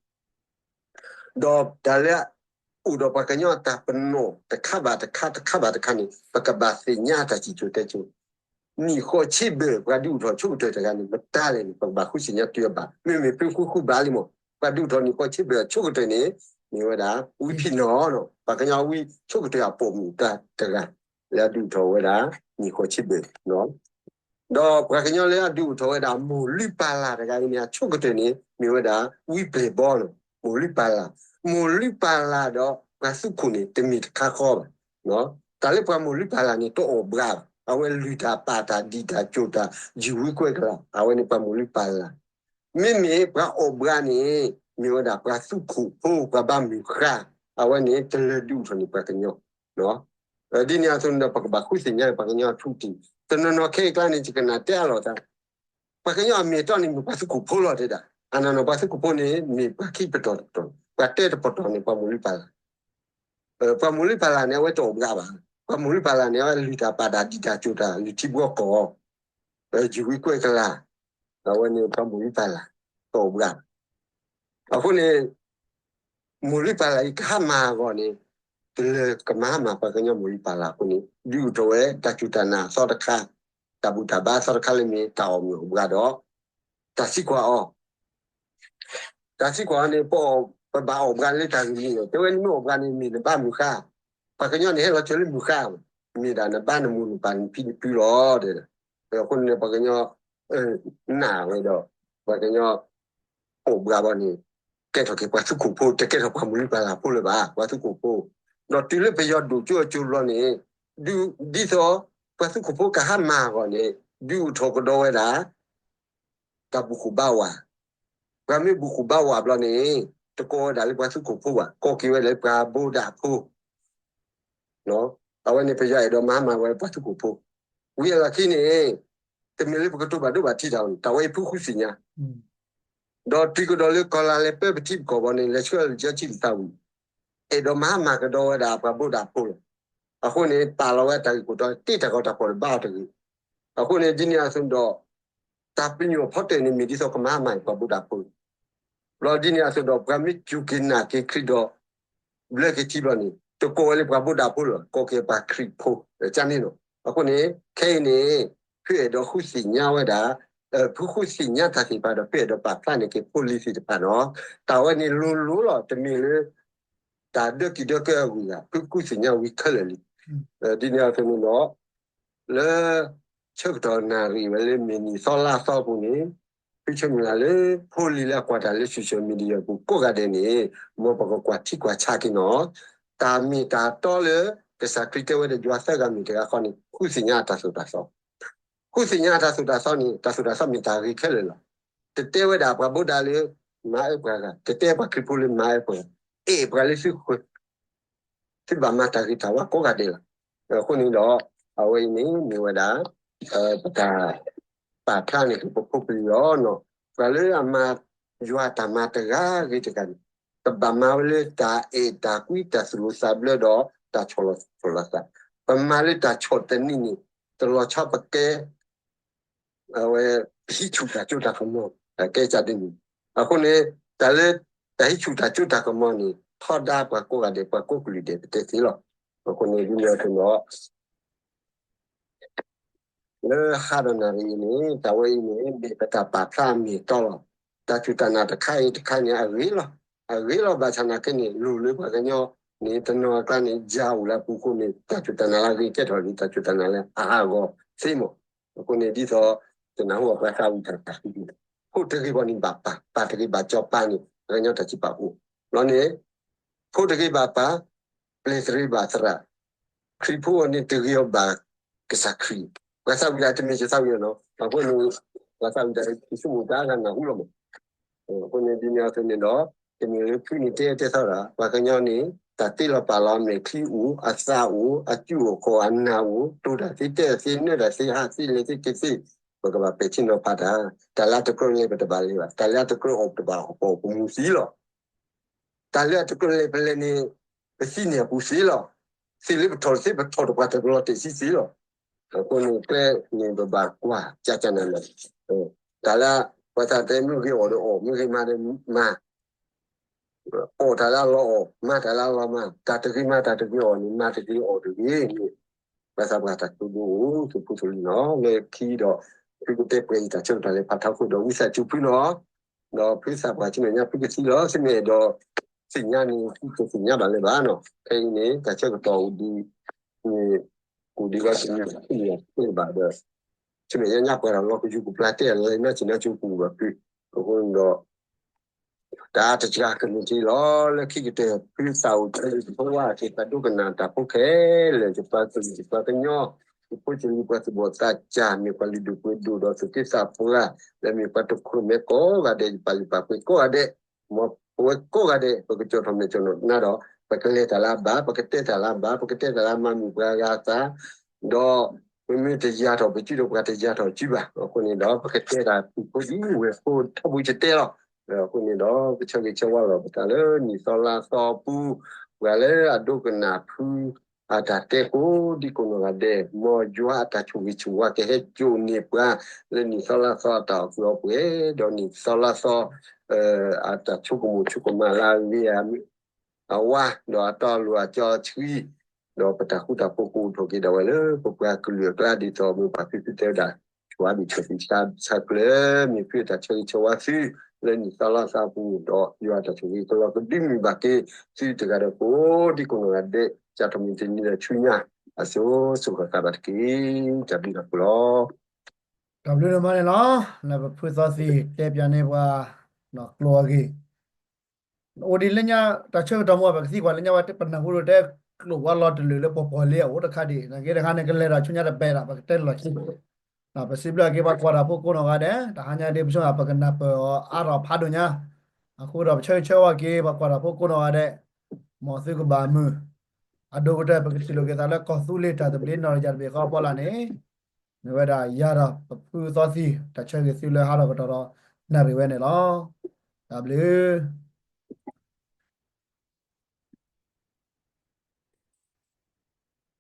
ဒီးတၢ်လၢ အိၣ်ဒီးပှၤကညီအတၢ်ပနီၣ်တခါဘၣ်တခါ တခါဘၣ်တခါန့ၣ် ပကဘၣ်သ့ၣ်ညါတၢ်စံၣ်စိၤတဲစိၤ, နံၣ်ဃိးဆံဘၢၣ် ပှၤဒုးအိၣ်ထီၣ်ဆိကတၢၢ်တဂၤန့ၣ် မတၤလဲၣ်န့ၣ် ပကဘၣ်ဃုသ့ၣ်ညါတုၤအဘၣ်, မ့မ့ၢ်ဖုဃုဃုဘၣ်လံမး, ပှၤဒုးအိၣ်ထီၣ်နံၣ်ဃိးဆံဘၢၣ်အဆိကတၢၢ်န့ၣ် မ့ၢ်ဝဲဒၣ် ဝံဖံးနီၣ်, ပှၤကညီဝံဆိကတၢၢ်အပိာ်မုၣ်တၢ်တဂၤ လၢအဒုးအိၣ်ထီၣ်ဝဲဒၣ် နံၣ်ဃိးဆံဘၢၣ် ဒီးပှၤကညီလၢအဒုးအိၣ်ထီၣ်ဝဲဒၣ်မိၢ်လုၢ်ပၢ်လၢ်တဂၤအံၤန့ၣ် အဆိကတၢၢ်န့ၣ် မ့ၢ်ဝဲဒၣ် ဝံပျဲၢ်ဘီလီၤ, မိၢ်လုၢ်ပၢ်လၢ်, မိၢ်လုၢ်ပၢ်လၢ်ဒီးပှၤသူခိၣ်န့ၣ် တမ့ၢ်တခါဃီဘၣ်. တၢ်လၢပှၤမိၢ်လုၢ်ပၢ်လၢ်န့ၣ် တအီၣ်ဘှးဘၣ်, အဝဲလုၢ်တၢ်ပာ်တၢ်ဒံၣ်တၢ်စိာ်တၢ် ယုၢ်ဝံကွဲကလၤ, အဝဲန့ၣ်ပှၤမိၢ်လုၢ်ပၢ်လၢ်. မ့မ့ၢ်ပှၤအီၣ်ဘှးန့ၣ် မ့ၢ်ဝဲဒၣ်ပှၤသူခိၣ်ဖိ ပှၤဘၣ်မုၢ်ဃါ, အဝဲန့ၣ်တလၢဒုးအိၣ်ထီၣ်န့ၢ်ပှၤကညီ ဒ်န့ၣ်အသိးန့ၣ်ဒီး ပကဘၣ်ဃုသ့ၣ်ညါပှၤကညီအထူအတံၢ်, တနီၤနီၤခဲအံၤအကျါန့ၣ် ယကနၣ်တဲအါလိာ်သး, ပှၤကညီအမ့ၢ်အတီန့ၣ်မ့ၢ်ပှၤသူခိၣ်ဖိလီၤတဲဒၣ်, အနီၢ်နီၢ်ပှၤသူခိၣ်ဖိန့ၣ် မ့ၢ်ပှၤခံပတီၢ်တပတီၢ်, ပှၤတဲတပတီၢ်န့ၣ် ပှၤမိၢ်လုၢ်ပၢ်လၢ်, ပှၤမိၢ်လုၢ်ပၢ်လၢ်န့ၣ် အဝဲတအီၣ်ဘှးဘၣ်, ပှၤမိၢ်လုၢ်ပၢ်လၢ်န့ၣ် အဝဲလုၢ်တၢ်ပာ်တၢ်ဒံၣ်တၢ်စိာ်တၢ် လုၢ်ထံဘှီကီၢ် ယုၢ်ဝံကွဲကလၤ, အဝဲန့ၣ်ပှၤမိၢ်လုၢ်ပၢ်လၢ် တအီၣ်ဘှးဘၣ်. အဃိန့ၣ် မိၢ်လုၢ်ပၢ်လၢ်အံၤကဟါမၢ်အဂီၢ်န့ၣ် တလၢကမၤဟါမၢ်ပှၤကညီမိၢ်လုၢ်ပၢ်လၢ်အဃိန့ၣ် ဒုးအိၣ်ထီၣ်ဝဲတၢ်စူၢ်တၢ်နာ်အသီတခါ, တၢ်ဘူၣ်တၢ်ဘါအသီတခါလၢမ့ၢ်တၢ်အီၣ်မ့ၢ်အီၣ်ဘှးဒီး တၢ်သံကွၢ်အီၤ တၢ်သံကွၢ်အီၤန့ၣ် ပဘၣ်အီၣ်ဘှးလၢတၢ်ဂ့ၢ်မနုၤလဲၣ်, တဲဝဲနမ့ၢ်အီၣ်ဘှးန့ၣ် မ့ၢ်နဘါမုၢ်ဃါ, ပှၤကညီန့ၣ်ဟဲလီၤစၢၤလၢမုၢ်ဃါ, မ့ၢ်ဒၣ်နဘါနမိၢ်နပၢ်နဖံနဖုလီၤ, အဃိန့ၣ်ပှၤကညီ နာ်ဝဲဒီး ပှၤကညီ အီၣ်ဘှးဘၣ်န့ၣ် ကဲထီၣ်က့ၤပှၤသူခိၣ်ဖိ တကဲထီၣ်ပှၤမုၢ်လံပှၤလၢ်ဖိလၢၤဘၣ် ပှၤသူခိၣ်ဖိ, ဒီးတုၤလၢပယီၤဒိၣ်ကၠိအစိၤဘျီန့ၣ် ဒ်သိး ပှၤသူခိၣ်ဖိကဟါမၢ်အဂီၢ်န့ၣ် ဒုးအိၣ်ထီၣ်ကဒီးဝဲဒၣ် တၢ်ဘူၣ်ဃုာ်ဘါဝး, ပှၤမ့ၢ်ဘူၣ်ဃုာ်ဘါဝးဘျီန့ၣ် တကိးဝဲဒၣ်လၢပှၤသူခိၣ်ဖိဘၣ် ကိးက့ၤဝဲဒၣ်လၢပှၤဘိးဒၣ်ဖိ အဝဲန့ၣ်ပယီၤအဲၣ်ဒိးမၤဟါမၢ်ဝဲပှၤသူခိၣ်ဖိ, ဝံၤအလီၢ်ခံန့ၣ် တမ့ၢ်လၢပကတိၤဘၣ်ဒိဘၣ်ထံးတၢ်အီၤန့ၣ် တၢ်ဝဲအံၤဖုဃုသ့ၣ်ညါ, ဒီးတုၤကဒီးလၢကီၢ်လၢ်လဲၤပၢပထံပကီၢ်ဘီန့ၣ် လဲၤဆှၢလၢကၠီဆံၣ်တသးဝံၤ အဲၣ်ဒိးမၤဟါမၢ်ကဒီးဝဲဒၣ်ပှၤဘိးဒၣ်ဖိလီၤ. အဃိန့ၣ် ပာ်လီၤဝဲတၢ်ဂ့ၢ်ခိၣ်တီ တ့တၢ်ဂီၤတၢ်ဖီၣ်တဘၣ်အီၤတဂ့ၤ. အဃိန့ၣ် ဒ်န့ၣ်အသိးဒီး တၢ်ပညိၣ်ဖီတၢၣ်န့ၣ် မ့ၢ်ဒ်သိးကမၤဟါမၢ်ပှၤဘိးဒၣ်ဖိလီၤ. ဘျီဒ်န့ၣ်အသိးဒီး ပှၤမ့ၢ်စူၢ်က့ၤနာ်က့ၤခရံာ်ဒီး ဘျၢက့ၤထံဘျီန့ၣ် တကိးဝဲလၢပှၤဘိးဒၣ်ဖိလီၤ ကိးက့ၤပှၤခရံာ်ဖိ ကန့ၣ်လီၤ. အဃိန့ၣ် ခဲအံၤန့ၣ် ဖုအဲၣ်ဒိးဃုသ့ၣ်ညါဝဲဒၣ် ဖုဃုသ့ၣ်ညါတၢ်သ့ၣ်တဖၣ်ဒီး ဖုအဲၣ်ဒိးပာ်ဖျါန့ၢ်က့ၤဖိလံၤသ့ၣ်တဖၣ်ဒီး တၢ်ဝဲန့ၣ်လိၤလိၤလီၤ တမ့ၢ်လၢ တၢ်ဒၢကံၢ်ဒၢကၢအဂုၤအဂၤ ဖုဃုသ့ၣ်ညါဝံၤခဲလၢာ်လံ. ဒ်န့ၣ်အသိးန့ၣ်ဒီး လၢ ဆၢကတီၢ်နၣ်ရံၣ်ဝဲလၢမ့ၢ်နံၣ်သီလါသီအပူၤန့ၣ် ဖုဆၢမုၢ်လၢ်လၢ ဖိလံၤလၢအကွၢ်တၢ်လၢ social media အပူၤကိးဂၤဒဲးန့ၣ် မ်ပကကွၢ်ထံကွၢ်ဆးက့ၤနီၤ တၢ်မ့ၢ်တၢ်တီလၢ ကစၢ်ခရံာ်တဲဝဲဒီးယွၤသၢဂၤမ့ၢ်တဂၤဃီန့ၣ် ဃုသ့ၣ်ညါအတၢ်သိၣ်တၢ်သီ ဃုသ့ၣ်ညါအတၢ်သိၣ်တၢ်သီန့ၣ် တၢ်သိၣ်တၢ်သီမ့ၢ်တၢ်ဂ့ၤခဲလၢာ်လီၤ. တတဲဝဲဒၣ်ပှၤဘိးဒၣ်လၢ မၤအၢပှၤဂၤ တတဲပှၤခရံာ်ဖိလၢမၤအၢပှၤဂၤ အဲၣ်ပှၤလၢသုဃၢၤ သုဘၣ်မၤတၢ်ဂ့ၤတၢ်ဝါကိးဂၤဒဲးလီၤ. အဃိန့ၣ်ဒီး အဝဲအံၤန့ၣ်မ့ၢ်ဝဲဒၣ် ပတၢ်ပာ်ဖျါန့ၣ်က့ၤပဖိပလံၤလီၤ. ပှၤလၢအမၤယွၤတၢ်မၤတဂၤဂ့ၤတဂၤန့ၣ် ကဘၣ်မၤဝဲလၢတၢ်အဲၣ်တၢ်ကွံတၢ်သူၣ်လီၤသးဘျၢဒီး တၢ်ဆီၣ်လီၤသး, ပမၤလၢတၢ်ဆီၣ်သနံးန့ၣ် တလီၤဆီပကဲ အဝဲ ပဟံးဆူၣ်တၢ်စိတၢ်ကမီၤ ကဲကၢ်ဒ်န့ၣ်. အဃိန့ၣ် တၢ်လၢ တၢ်ဟံးဆူၣ်တၢ်စိတၢ်ကမီၤန့ၣ် ထီဒါပှၤကိးဂၤဒဲး ပှၤကိးကလုာ်ဒဲး ပတဲသ့လီၤ. အဃိန့ၣ် ဒ်န့ၣ်အသိးဒီး လၢဟါဒီးနၣ်ရံၣ်အံၤန့ၣ် တၢ်ဝဲအံၤန့ၣ် မ့ၢ်ပတၢ်ပာ်ဖျါအမ့ၢ်အတီလီၤ. တၢ်စူၢ်တၢ်နာ်တခါအံၤတခါန့ၣ် အဂ့ၤလီၤ. အဂ့ၤလီၤဘၣ်ဆၣ်နာ်က့န့ၣ် လိၣ်လၢပှၤကညီန့ၣ် တနီၤအကျါန့ၣ် ယၤအိၣ်လၢအပူၤအဃိန့ၣ် တၢ်စူၢ်တၢ်နာ်လၢအဂ့ၤကဲထီၣ်ဒ် တၢ်စူၢ်တၢ်နာ်လၢအဟးဂီၤသ့မး. အဃိန့ၣ် ဒ်သိး တနၢ်ဟူဘၣ်ပှၤသးဝံၣ်တၢ်သးဝံၣ် ဖိတဂ့ၤဘၣ်န့ၣ်ဘၣ်ပာ်, ပာ်တဂ့ၤဘၣ်ကၠီပာ်န့ၣ် ပှၤကညီတၢ်စံးပာ်အိၣ်. ဘျီန့ၣ် ဖိတဂ့ၤဘၣ်ပၢ်, ပျဲၢ်တဂ့ၤဘၣ်သရၣ်, ခရံာ်ဖိအီၤန့ၣ်တဂ့ၤအီၤဘၣ်ကစၢ်ခရံာ်, ပှၤသးဝံၣ်တၢ်တမ့ၢ်ယသးဝံၣ်အီၤနီၤ, အဃိန့ၣ် ပှၤသးဝံၣ်တၢ်တဆိကမိၣ်တၢ်ဂၤနၢ်ဟူလီၤမး. အဃိန့ၣ် ဒ်န့ၣ်အသိးန့ၣ်ဒီး တမ့ၢ်လၢဖုန့ၣ်တဲတဲသီဒၣ် ပှၤကညီန့ၣ် တၢ်တ့လီၤပာ်လီၤ မဲာ်ချံအိၣ် အသးအိၣ် အစုၣ်အိၣ်ခီၣ်အနၢ်အိၣ် တိၤတၢ်သ့တဲတၢ်သ့ နၢတၢ်သ့ ဟးသ့လဲၤသ့က့ၤသ့, ပကဘၣ်ပဲာ်ထံနီၤဖးတၢ်, တၢ်လၢအတကြၢးလဲၤပတဘၣ်လဲၤဘၣ်, တၢ်လၢအတကြၢးအီၣ်ပတဘၣ်အီၣ် ပမူသံလီၤ. တၢ်လၢအတကြၢးလဲၤပလဲၤန့ၣ် ပသံန့ၢ်အပူၤသ့လီၤ. သ့လၢပထီၣ်သ့ ပထီၣ်တပှၢ်တလီၤတဲာ်ဆံသ့လီၤ. အဃိန့ၣ် ကျဲန့ၣ်ပဘၣ်ကွၢ်ကၢ်ကၢ်နၤနၤ, တၢ်လၢပှၤသးတဲမ့ၢ်ဂ့ၤအီၣ်ဒီးအီၣ် မ့ၢ်ဂ့ၤမၤဒီးမၤ အီၣ်တၢ်လၢအလီၤအီၣ် မၤတၢ်လၢအလီၤမၤ, တၢ်တဂ့ၤမၤတၢ်တဂ့ၤအီၣ်န့ၣ် မၤတဂ့ၤအီၣ်တဂ့ၤန့ၣ် ပှၤသးပှၢ်တၢ်ကတိၤဒိအိၣ် သုးဖိသုးလံၤနီၤ. လၢခံဒီး ဖုကတဲပှဲၤယတၢ်ဆၢကတီၢ်လၢဖးထီခိၣ်ဒီး ဝံသးစူၤဖုနီၤ, ဒီးဖုသးပှၢ်ဆူမဲာ်ညါဖုကသံလီၤ. ဆူမဲာ်အဲၣ်ဒိး သုတသ့ၣ်ညါဘၣ်လၢၤဘၣ်နီၤ. ခဲအံၤန့ၣ် တၢ်ဆၢကတီၢ်အိၣ်ဒံး န့ၣ် အိၣ်ဒံးဝဲတနံၤတနံၤတဘၣ်ဒီး ဆူမဲာ်ညါညါပှၤဒီးလီၤကယူၤကပျၢ်တဲအလီၤ နၢ်စံၣ်နၢ်ကၠိပူၤဘၣ်ဖု, အဃိန့ၣ်ဒီး တၢ်တစှၤကလုၢ်က့ၤလီၤ လၢခံကတၢၢ် ဖုသးအိၣ်တၢ်ဂ့ၢ်တဖိဝါက့ၤ တၢ်ဒိကနၣ်တၢ်ဖိခဲလၢာ် ယပှၤကလုာ်ယပှၤကညီ ယဖိယလံၤပှၤသူၣ်ဘီၣ်သးစၢ် မ့ၢ်ပှၤလုၢ်ဒိၣ်ပှ့ၤဒိၣ်ဒီးသူၣ်က့သးပှၢ် လၢမ့ၢ်ပှၤတခီမဲာ်ကိးဂၤဒဲး ယပာ်လုၢ်ပာ်ပှ့ၤကိးဂၤဒဲး မ်ပဝဲကိးဂၤဒဲး ပကကၠီၣ်ထီၣ်မဲာ်ကၠီၣ်နီၢ်နၤဒီး ပကလဲၤတၢ်လၢအဘၣ် ပကတဲတၢ်လၢအဘၣ် ပကတဲတၢ်လၢအမၤမုာ်ပှၤဂၤသး ဒီး မ့မ့ၢ်တယၤထီၣ်ပစုဒီးပှၤတယၤထီၣ်စုဘၣ်. အဃိန့ၣ်ဒီး ပကတဲတၢ်ဖုဖိဒ်ဝဲၢ်ဖိထီဘိကတဲလီၤ. အဃိန့ၣ်ဒီး ပဆၢဂ့ၤဆၢဝါလီၤပသးလၢနံၣ်သီလါသီအပူၤ ပှၤလၢအဒိကနၣ်ဖု အတၢ်တဲကိးဒံကိးနီၢ်ဂၤဒဲး မ်ယွၤအတၢ်ဆိၣ်ဂ့ၤဆိၣ်ဝါကဟဲစိာ်န့ၢ်ပှၤ လၢနံၣ်သီလါသီအတၢ်အီၣ်ကုၢ်အီပှဲၤ ဒီးနံၣ်သီလါသီ အတၢ်ဆိကမိၣ်ဆိကမးလၢအဂ့ၤ အဝါ ဒီးအတီအလိၤအကၠီဆှံ ဒီးပတၢ်ဃူတၢ်ဖိးကအိၣ်ထီၣ်က့ၤဒၣ်ဝဲလၢပပှၤကလုာ်အကျါဒ်သိးမိၢ်ပၢ်ဖံဖုတဲဝဲဒၣ် ဆိၣ်အါဒံးဆိၣ်သံသးဆၢကျၢၤ မ့ၢ်ဖုအတၢ်ဆၢဂ့ၤဆၢဝါသု လၢနံၣ်သီလါသီအပူၤ ဒီးယွၤအတၢ်ဆိၣ်ဂ့ၤကလီၤကဒုမုၢ်ဘၣ်က့ၤသုတဂၤဒီးကိးဒံကိးနီၢ်ဂၤဒဲး ကၢ်ထီၣ်မံၤတနံၤဒီးဆူညါ အစိၤစိၤဃၣ်ဃၣ်ဘၣ်တက့ၢ် တၢ်ဘျုးတၢ်ဖှိၣ်လီၤ. တၢ်ဘျုးဒိၣ်မးန့ၣ်လီၤ. လၢပဖုသီသံၣ်တဲပၠးန့ၢ်ပှၤ ကျိာ်အဂ့ၢ် အိၣ်ဒ်လၢညါတၢ်ဆၢကတီၢ်မ့ၢ် ပကသံကွၢ်လၢညါဝဲ ပနၢ်ဟူဒီးတဲကျိာ်ဝဲလီၤတလၢာ်လၢပှၤပီၢ်လံအအိၣ်တခါဒံး နာ်က့တခါန့ၣ် ကလဲၤဒီးဆူညါတပဲာ်ဒီး ပကတဲလီၤဆံ ပစံးဘျုးက့ၤ ပှၤကွၢ်တၢ်ဖိကိးနီၢ်ဂၤဒဲး တဟါညါဒ်ပဆိကမိၣ် ပကနၢ်ပၢၢ်အီၤအါထီၣ်ဖးဒိၣ်ညါ, အဃိဒီးပဆၢဂ့ၤဆၢဝါက့ၤ ပှၤကွၢ်တၢ်ဖိကိးနီၢ်ဂၤဒဲး, မ်သုကဘၣ်မုာ်, အဒိၣ်ကတၢၢ် ပကထံၣ်လိာ်က့ၤသးလၢကီၢ်သူလ့ၤတၢ်သဘျ့နီၢ်တယၢ်တဘ့ၣ်ဃီအဖီလာ်န့ၣ်, မ့ၢ်ဝဲဒၣ်ယၤဒီးပဖုသီသံ တၢ်ဆၢဂ့ၤသုလၢဟါထီၣ်ကတီၢ်ဒီးနၣ်ရံၣ်ဝဲန့ၣ်လီၤ. တၢ်ဘျုး